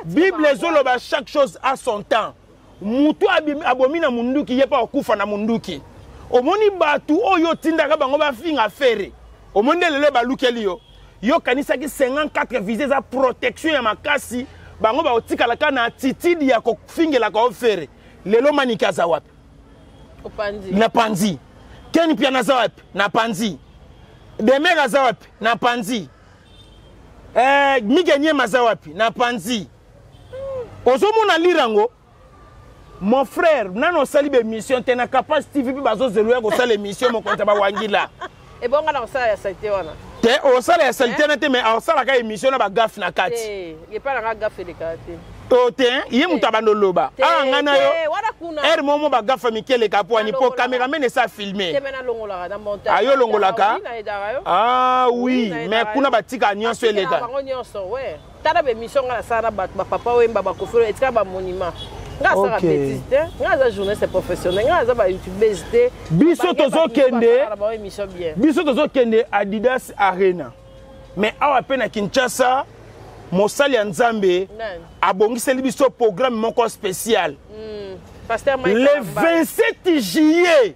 Bible ezoloba chaque chose a son temps. Mutu abomi na munduki ye pa okufa na munduki. Omoni batu oyo otindaka bango bafinga Ferre. Omoni nde lelo balukeli yo. Yo kanisaki 54 visa eza protection ya makasi, bango baotikala kaka na attitude ya kofingelaka yo Ferre. Lelo Manike aza wapi? Na panzi. Ken Mpiana aza wapi? Na panzi. Demer aza wapi? Na panzi. Mike Nyema aza wapi? Na panzi. Ozomona lirango mon frère, nano osali ba émission te na Capace TV mpe bazozelo ya kosala émission mokonzi ya bawangila. Ebonga na kosala ya salite wana te, osala ya salite na te, mais aosalaka émission na bagafe na kati. Epai nanga gafe elekaka te. To te, ye moto abanda oloba awa ngai na yo ere momo bagafe mike eleka po ani po cameraman esa filme. Ayo olongolaka. Ah oui, mais kuna batika nyonso eleka. Tala ba émission nga nasala na bato ba papa Wemba, ba Koffi, etika ba monument. Nga asala bêtise te, nga aza journaliste professionnel, nga aza ba youtubeuse te. Biso tozokende, biso tozokende Adidas Arena. Mais awa pe na Kinshasa, mosali ya Nzambe abongiseli biso programme moko spécial. Pasteur Mike Le 27 juillet.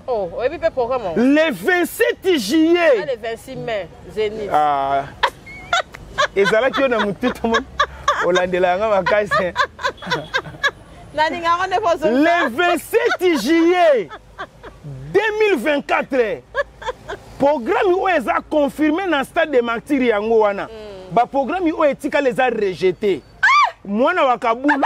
Oh, oyebi pe programme? Le 27 juillet. Ah, le 26 mai, Zénith. Ah. Ezalaki yo na motutu mo olandela yanga makasi. Nalinga ngo nde pozo. Le 27 juillet 2024. Programme oyo eza confirmé na stade de martyrs yango wana. Ba programme oyo etikala eza rejeté. Mwana wa Kabulu.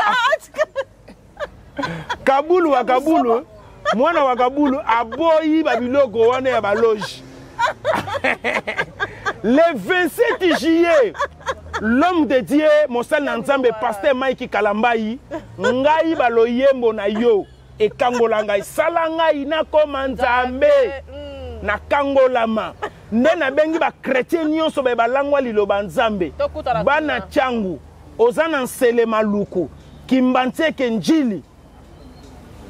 Kabulu wa Kabulu, mwana wa Kabulu aboyi ba biloko wana ya ba loge. Le 27 juillet, l'homme de Dieu, mosali na Nzambe, pasteur Mike Kalambayi, ngai baloyembo na yo ekangola ngai, sala ngai nakoma Nzambe, nakangolama. Nde nabengi ba chrétien nyonso baye balangwa liloba Nzambe. Bana Tshangu, oza na nsele maluku, Kimbanseke Njili,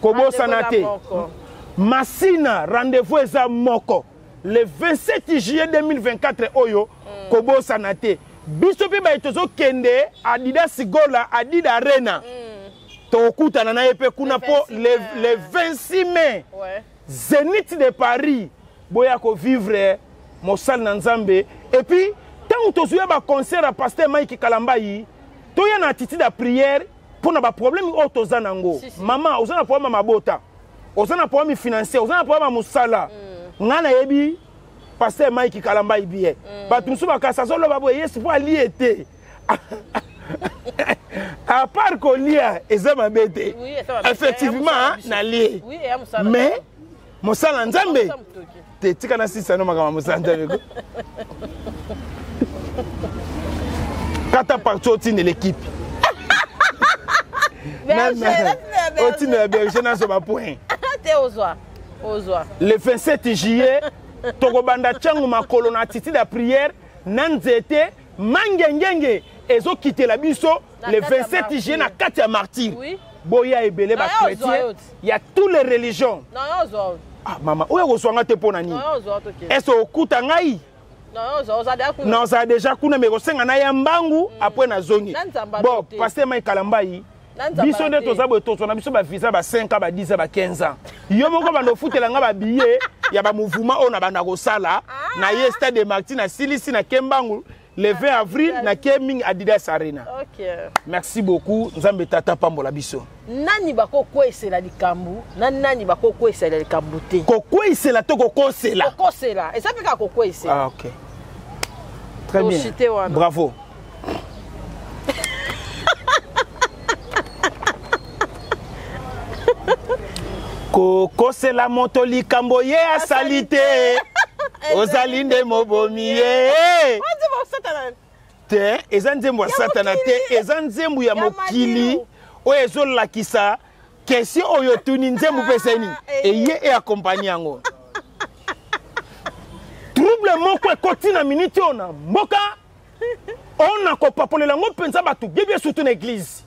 kobosana te. Masina, rendez-vous eza moko. Le 27 juillet 2024 oyo, kobosana te. Biso pe baye tozokende Adidas Gola, Adidas Arena. Tokutana na ye pe kuna po le 26 mai. Zénith de Paris, boya ko vivre mosali na Nzambe. Et puis tango tozuya ba concert ya pasteur Mike Kalambayi, toya na attitude ya prière pour na ba problème oyo toza nango. Maman, oza na problème ya mabota, oza na problème financier, oza na problème ya mosala. Nga nayebi pasteur Mike Kalambayi bien. Bato mosusu bakasa azoloba boye, Yesu po alie te. À part kolia eza mabe te. Effectivement, nalie. Mais mosala Nzambe te, tika na sisa no makambo mosala Nzambe ko. Kata partout otinde l'équipe. Otinde berger na zo ba point. Te ozwa. Ozwa. Le 27 juillet tokobanda Tshangu makolo na attitude ya prière na nzete mangengenge ezokitela biso le 27 juillet na kati ya martyr. Boya ebele ba chrétien ya toutes les religions. Ah mama, oyo kozwanga te pona nini? Est-ce okuta ngai? Non, ça déjà kuna mais kosenga na ya mbangu après na zongi. Bon, pasteur Mike Kalambayi, biso nde toza boye tozwa na biso ba visa ba 5 ans, ba 10 ans, ba 15 ans. Yo moko bando futela nga ba billet ya ba mouvement oyo na banda kosala na ye stade de Martyrs na silisi na Kembangu le 20 avril na Keming Adidas Arena. Merci beaucoup Nzambe tata pambola biso. Nani bako kwesela likambu na nani bako kwesela likambu te? Kokwesela to kokosela? Kokosela, eza pe kaka kokwesela. Ah OK. Très bien. Bravo. Kokosela moto likambo ye asali te, ozali nde mobomi ye. Te, eza nzembo ya Satana te, eza nzembo ya mokili oyo ezolakisa question oyo otuni. Nzembo mpe esali nini? Eye eakompagne yango. Trouble moko ekoti na miniti oyo na mboka oyo, nakopapolela yango mpenza bato biebie, surtout na église.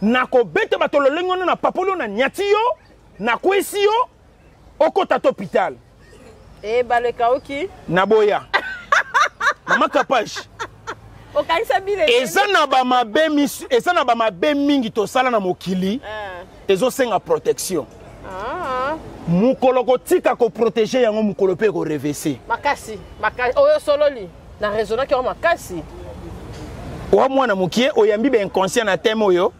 Nakobeta bato lolenge wana, na papoli oyo, na nyati yo, nakwesi yo, okota to hôpital. E balekauki. Naboya, mama Kapage. Okanisa bile. Eza na bamabe, eza na bamabe mingi tosala na mokili, ezosenga protection. Mokolo kotika koprotéger yango, mokolo mpe ekorevese. Makasi makasi oyo sololi na raisonnaki yango makasi. Owa mwana mokie, oyambi bainconscient na teme oyo.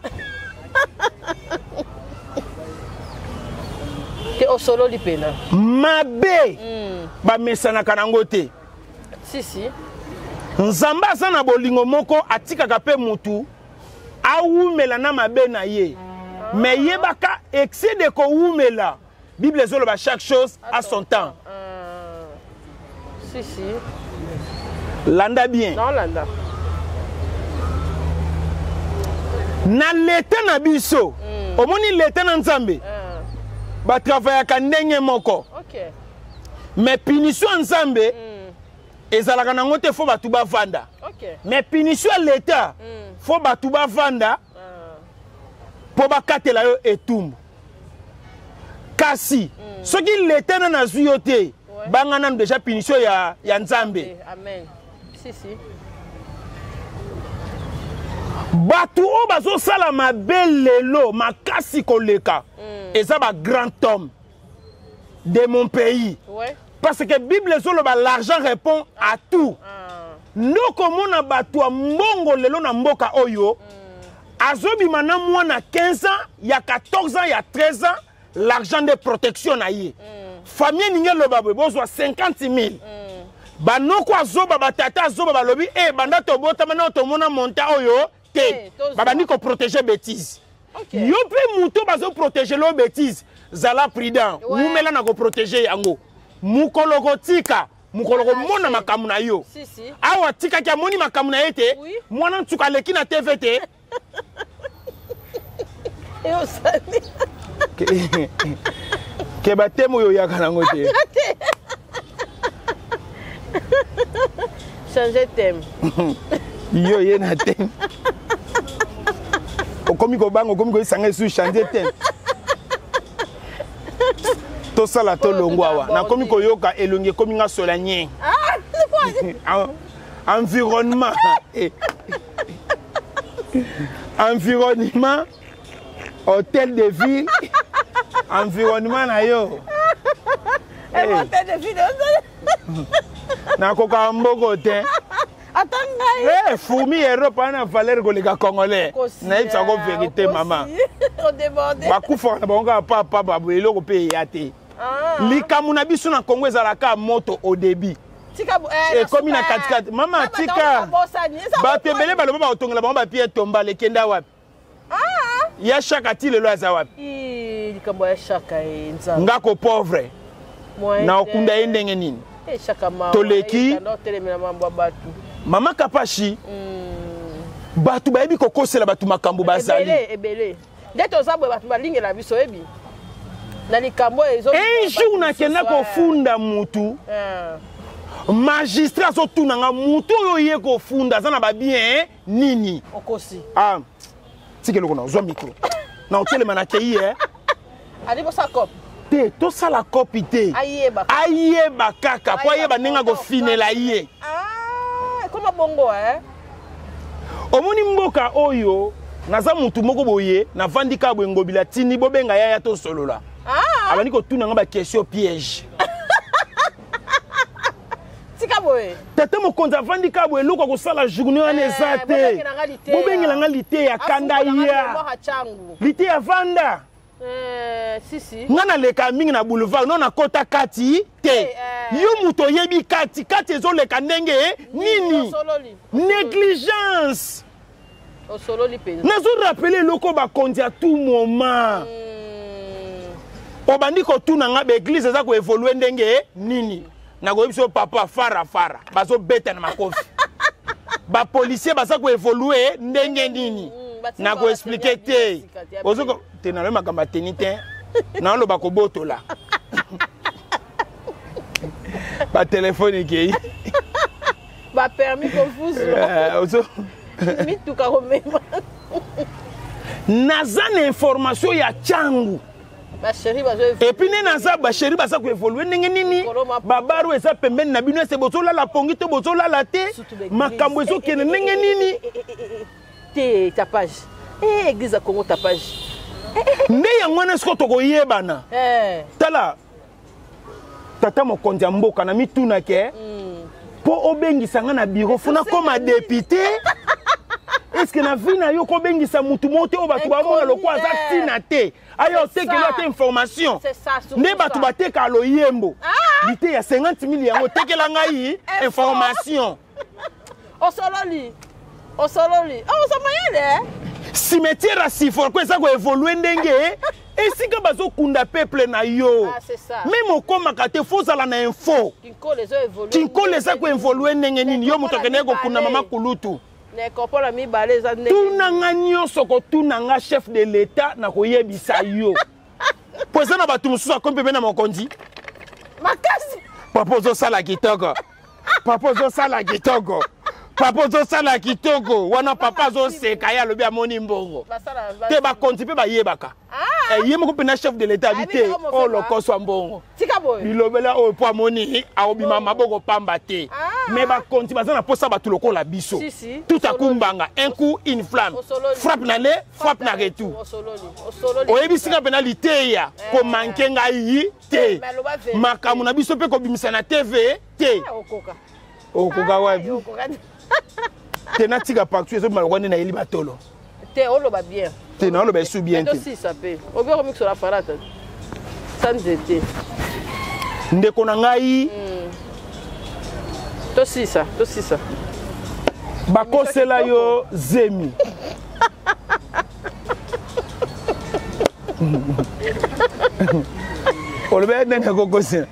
Te, osololi pena. Mabe bamesanaka nango te. Si si. Nzambe aza na bolingo moko, atikaka mpe mutu awumela na mabe na ye, mais yebaka excès de kowumela. Bible ezoloba chaque chose à son temps. Si si. Landa bien. Naolanda. Na leta na biso, omoni leta na Nzambe batravaillaka ndenge moko, mais punition ya Nzambe ezalaka nango te, faut bato bavanda. Mais punition ya leta, faut bato bavanda mpo bakatela yo etumbu. Kasi soki leta nano azwi yo te, banga nanu déjà punition ya Nzambe. Amen. Si si. Bato oyo bazosala mabe lelo makasi koleka eza bagrand homme de mon pays, parce que Bible ezoloba l'argent répond à tout. Nde okomona bato ya mbongo lelo na mboka oyo azobima na mwana 15 ans, ya 14 ans, ya 13 ans. L'argent de protection na ye, famille eningi eloba boye, bozwa 50 000. Banoko azoba, batata azoba, balobi e banda tobotama nao tomona monta oyo te. Tozwa. Babandi koprotéger bétise. Yo mpe moto bazoprotéger lo bétise, zala prudent. Wumela na koprotéger yango, mokolo kotika, mokolo komona makambo na yo. Si si. Awa atikaki, amoni makambo na ye te. Mwana nsuka aleki na TV te. Eyosali. Ke bateme oyo oyaka nango te. Changer thème. Yo ye na te, okomi kobanga, okomi koyesanga esu. Changer thème, tosala tolongwa awa. Nakomi koyoka elongi ekomi nga sola nye. Environnement, environnement, hôtel de ville, environnement na yo. Hôtel de ville. Nakoka mboko te. Ata ngai. Eh, fourmi Europe wana valeur koleka congolais. Nayebisako vérité, mama. Bakufaka na bango kaka papa baboye, eloko mpe eya te. Likambo na biso na Congo ezalaka moto au début, ekomi na katikati. Mama, tika bato ebele baloba bakotongela bango bapierre tombale, ekenda wapi? Ya Shaka ti lelo aza wapi? Likambo ya Shaka, Nzambe. Ngako pauvre na okunda ye ndenge nini? Toleki. Mama Kapashi, bato bayebi kokosela bato makambo bazali. Ebele nde toza boye, bato balingela biso, oyebi na likambo. Un jour nakenda kofunda mutu, magistrat azotuna nga: mutu oyo ye kofunda aza na babien nini? Okosi. Ah, tika eloko na ozwa micro na otelema na kei e. Ali bosala cope. Te, tosala kopi te. Ayeba. Ayeba kaka po ayeba ndenge akofinela ye. Ekoma bongo eh? Omoni mboka oyo, naza mutu moko boye, navandi kaka boye, ngobila tini bobenga yaya tosolola. Abandi kotuna nga baquestion piège. Tika boye. Tata mokonzi avandi kaka boye, eloko akosala journée wana eza te, bobengela nga liteya kanda ya liteya vanda. Si si. Nga naleka mingi na boulevard, no nakota kati te. Yo moto oyebi kati kati ezoleka ndenge nini? Négligence. Osololi mpenza. Nazorappeler eloko bakonzi ya tout moment. Obandi kotuna nga baeglise eza koevolue ndenge nini? Nakoyebi biso papa, fara fara bazobeta na makofi. Bapolisier baza koevolue ndenge nini? Nakoexplike te. Ozoko te, nalobi makambo ya teni te, naoloba kobotola batelefone ekei. Bapermis kofuzu. Mituka komema. Naza na information ya Tshangu. Basheri bazo. Et puis nde naza basheri baza koevolue ndenge nini? Babaro eza pembeni na bino, ese bozolala pongi to bozolala te? Makambo ezokende ndenge nini? Te, tapage, église ya Congo, tapage. Nde yango wana siko tokoyebana. Tala, tata mokonzi ya mboka, na mituna ke mpo obengisa nga na bureau, funa koma député. Est-ce na vie na yo kobengisa mutu moko te oyo bato bamona lokola aza ntina te, aya otekeli ata information? Nde bato batekaka loyembo lite ya 50 000, yango otekela ngai information. Osololi, osololi, oza mayele. Cimetière ya Siforco eza koevolue ndenge esika bazokunda peuple na yo. Meme okomaka te, fo ozala na info. Kinkole eza koevolue ndenge nini? Yo moto akendeki kokunda mama kulutu. Nekopola mibale eza ndenge. Tuna nga nyonso, kotuna nga chef de l'État, nakoyebisa yo, po eza na bato mosusu akomi pembe na mokonzi. Makasi. Papa ozosala kitoko, papa ozosala kitoko, papa ozosala kitoko wana. Papa azoseka, ye alobi amoni mbongo te. Bakonzi mpe bayebaka. Ye moko mpena chef de l'État abi te, oyo lokoso ya mbongo, bilobela oyo, mpo amoni akobima maboko pamba te. Mais bakonzi baza na mposa bato lokola biso. Tout à coup mbanga, un coup une flamme, frappe na le frappe na retour. Oyebisi nga mpena liteya komanke ngai te. Makambo na biso mpe kobimisa na TV te. Okoka wapi te? Natika partout, ezobima lokwa nde nayeli batolo. Te, oloba bien. Te, naoloba esu bien te. Tosisa mpe obi okomikisola farata sa nzete. Ndeko na ngai. Tosisa, tosisa. Bakosela yo zemi. Olobi nani akokosela?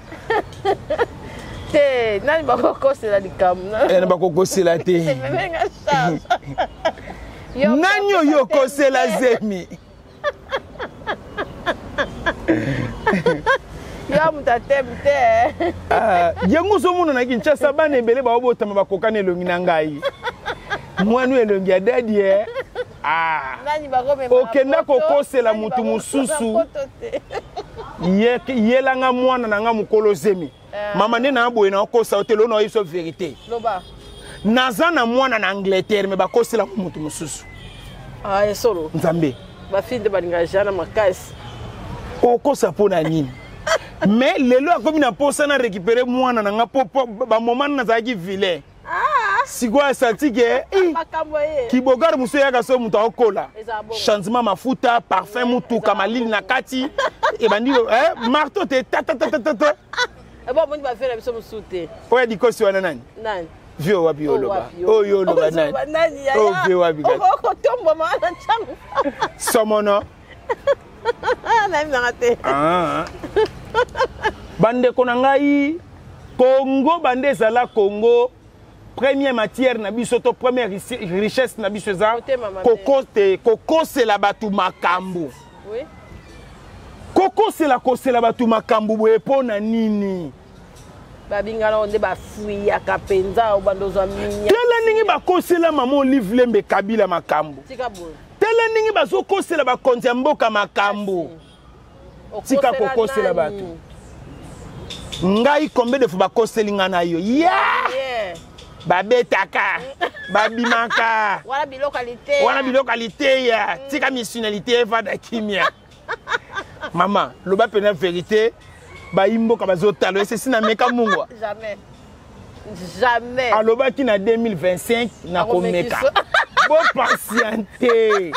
Te, nani bakokosela likambo? Nani bakokosela te? Nani oyo okosela zemi? Yo moto ateme te. Yango ozomona na Kinshasa, bana ebele baobotama bakokana elongi na ngai. Mwana elongi ya dadi e. Okenda kokosela motu mosusu, yelanga mwana na nga mokolo zemi. Mama, nde na boye naokosa yo te. Lelo naoyebi so vérité, naza na mwana na Angleterre, me bakoselaka motu mosusu. Esolo. Nzambe. Bafille nde balingaka jana makasi. Okosa mpo na nini? Mais lelo akomi na mposa na récupérer mwana na nga, mpo bamoma nazalaki vilain. Sikoyo asanti ke kibogare mosusu eyaka so moto akokola, changement mafuta, parfum, mutuka, malili na kati ebandi marteau te, tatatatata. Bomoni bavie na biso mosusu te. Oyo ya dikosi wana nani? Nani? Vie wapi oloba? Oyo oloba nani? Oyo vie wapi? Okotombwama wana ntango. Somono. Nayebinanga te. Bandeko na ngai, Congo bande ezala Congo, première matière na biso to première richesse na biso eza kokosela bato makambo. Kokosela kosela bato makambo boye mpo na nini? Babingana nde bafuyaka mpenza, obanda ozwa minya. Tala ndenge bakosela mama Olive Lembe Kabila makambo. Tala ndenge bazokosela bakonzi ya mboka makambo. Tika kokosela bato. Ngai combien de fois bakoseli nga na yo ya yeah! Babetaka, babimaka. Wana biloko ya liteya. Tika misuni ya liteya evanda kimia. Mama, loba mpena vérité, bayi mboka bazotala esesi na meka mungwa. Jamais. Jamais. Alobaki na 2025 nakomeka. Bopatiente,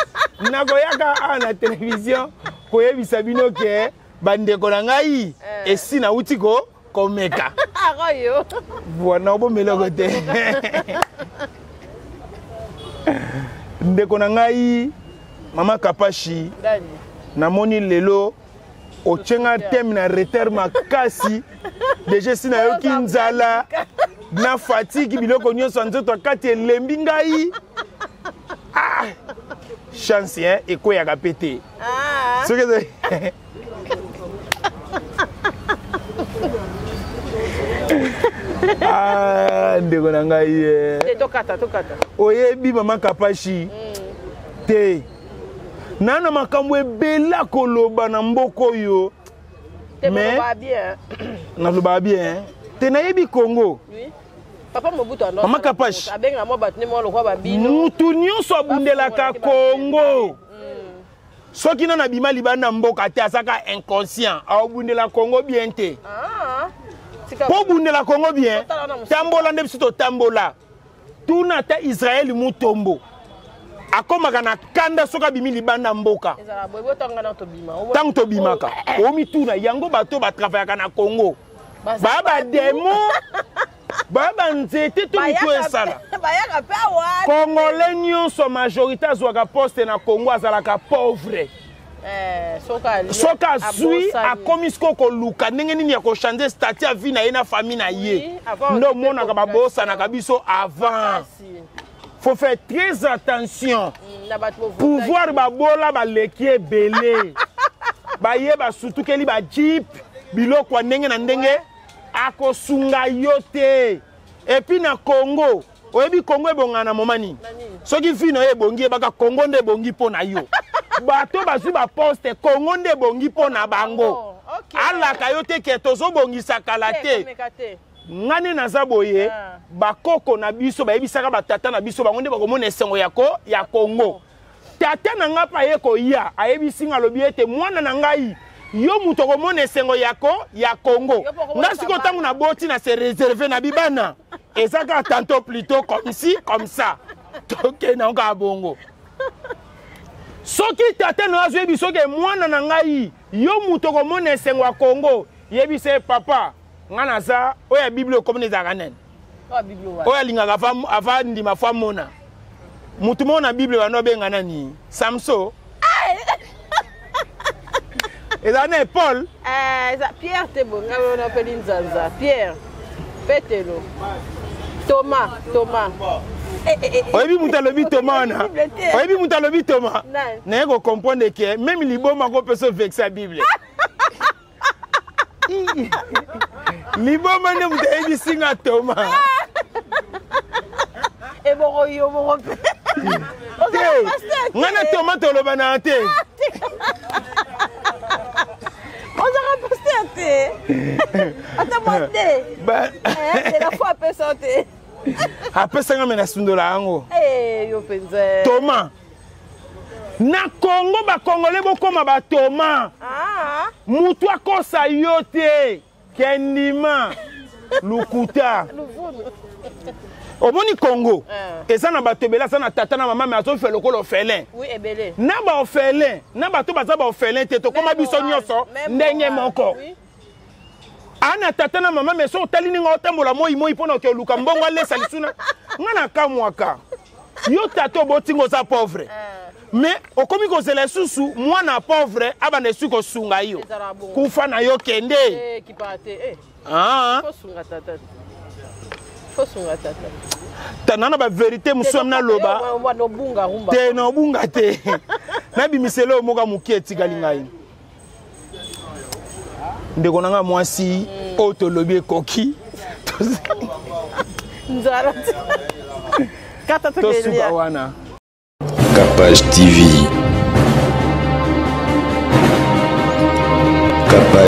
nakoyaka awa na télévision koyebisa bino ke bandeko na ngai, esi nauti ko komeka. Voilà, obomeloko te. Ndeko na ngai, mama Kapashi, namoni lelo. Otye nga teme na retard makasi. Deja esi nayoki nzala na fatigue, biloko nyonso ya nzoto ya kati elembi ngai. Ah! Chance hein, ekweyaka mpe te. Ah. Soki ezali ah, ndeko na ngai eh. Te, tokata tokata. Oyebi mama Kapashi te, na na makambo ebele akoloba na mboka oyo. Te. Mais- Bolobaka bien. Nalobaka bien te, nayebi Congo. Oui. Papa Mobutu ando. Mama Kapash. Abenga mwa bato nde mwa lokwa babino. Mutu nyonso abundelaka Congo, soki nano abima libanda mboka te, azaka inconscient, aobundela Congo bien te. Ah. Tika. Mpo obundela Congo bien, Totala na mosika. tambola nde biso totambola. Tuna ata Israele Mutombo, akomaka na kanda soki abimi libanda mboka. Ezala boye, botanga na tobima. Ntango tobimaka, omituna yango, bato batravayaka na Congo baa bademo, baa banzete to mitu esala. Bayaka mpe awa. Congolais nyonso, majorité azwaka poste na Congo azalaka pauvre. Eh, soki alie, Soki azwi, abosani. akomi sikoyo koluka ndenge nini ya kochange statut ya vie na ye na famille na ye. Oui, avant Nde occuper omonaka population. babosanaka biso avant. Kasi, Faut faire très attention. Na bato bovotaki. Pouvoir babola baleki ebele, baye basutukeli bajeep, biloko ya ndenge na ndenge, akosunga yo te. Et puis na Congo, oyebi Congo ebongaka na moma nini? Na nini? Soki vie na yo ebongi, yebaka Congo nde ebongi mpo na yo. Bato bazwi baposte, Congo nde ebongi mpo na bango. Oh, ok. Alaka yo te ke tozobongisa kala Te, te. komeka te. Nga nde naza boye. Ah. Bakoko na biso bayebisaka batata na biso, bango nde bakomona esengo ya ko ya Congo. Tata na ngai mpe aye koya, ayebisi nga, alobi ete mwana na ngai, yo moto okomona esengo ya ko ya Congo. Yo mpo okomona Nga sikoyo, bana. ntango naboti, na se réserve na bibana, eza kaka tantôt plutôt comme ci comme ça, tokende yango kaka bongo. Soki tata na yo azoyebi soki mwana na ngai, yo moto okomona esengo ya Congo, yebisa ye: papa, nga naza oyo ya Bible okomona ezalaka nani? Oyo Bible wana. Oyo alingaka ava ndima, fo amona mutu moko na Bible bando abenga nani? Samso ezala na Paul. Eh, eza Pierre te. Bo ngai wana opeli nzanza. Pierre, Petelo, Thomas, Thomas. Eh, eh, eh, Oyebi mutu alobi Toma wana? Bible te. Oyebi mutu alobi Toma? Nani? Naye kocomprendre ke même liboma kopesa ovexe ya Bible. Liboma nde moto ayebisi nga Toma. Ebongo yo moko mpe? Te, ngai na Toma tolobanaka te. Ozaka pasteur te, ata mwa te? De la foi apesa te? Apesanga, me nasundola yango. Eh, yo mpenza. Toma na Kongo, bakongole bokóma batoma. Ah. Mutu akosa yo te kendima lukuta. Luvunu. Omoni Kongo Ah. eza na bato ebele aza na tata na mama, me azofe lokola orphelin. Oui, ebele. Na baorphelin, na bato baza baorphelin te, tokóma Même biso moral, nyonso même ndenge moral. moko. Ana tata na mama, me so otali ndenge otambola moi moi mpona oke oluka mbongo alesa lisuna, nga na kamwaka. Yo tata obotinga oza pauvre, mais okomi kozela lisusu mwana pauvre abanda esu kosunga yo. Ezala bongo. Kufa na yo, kende. Eh, kipaka te. Eh, Ah, fosunga tata, fosunga tata. Tanda na bavérité mosusu ya naloba. Wana obunga rumba. Te, na obunga te. Nabimisela oyo moko moke etikali ngai. Ndeko na ngai mwasi, oyo tolobi ekoki. Nzala te, kata. Tosuka Tokelia. wana. Capage TV. Capage.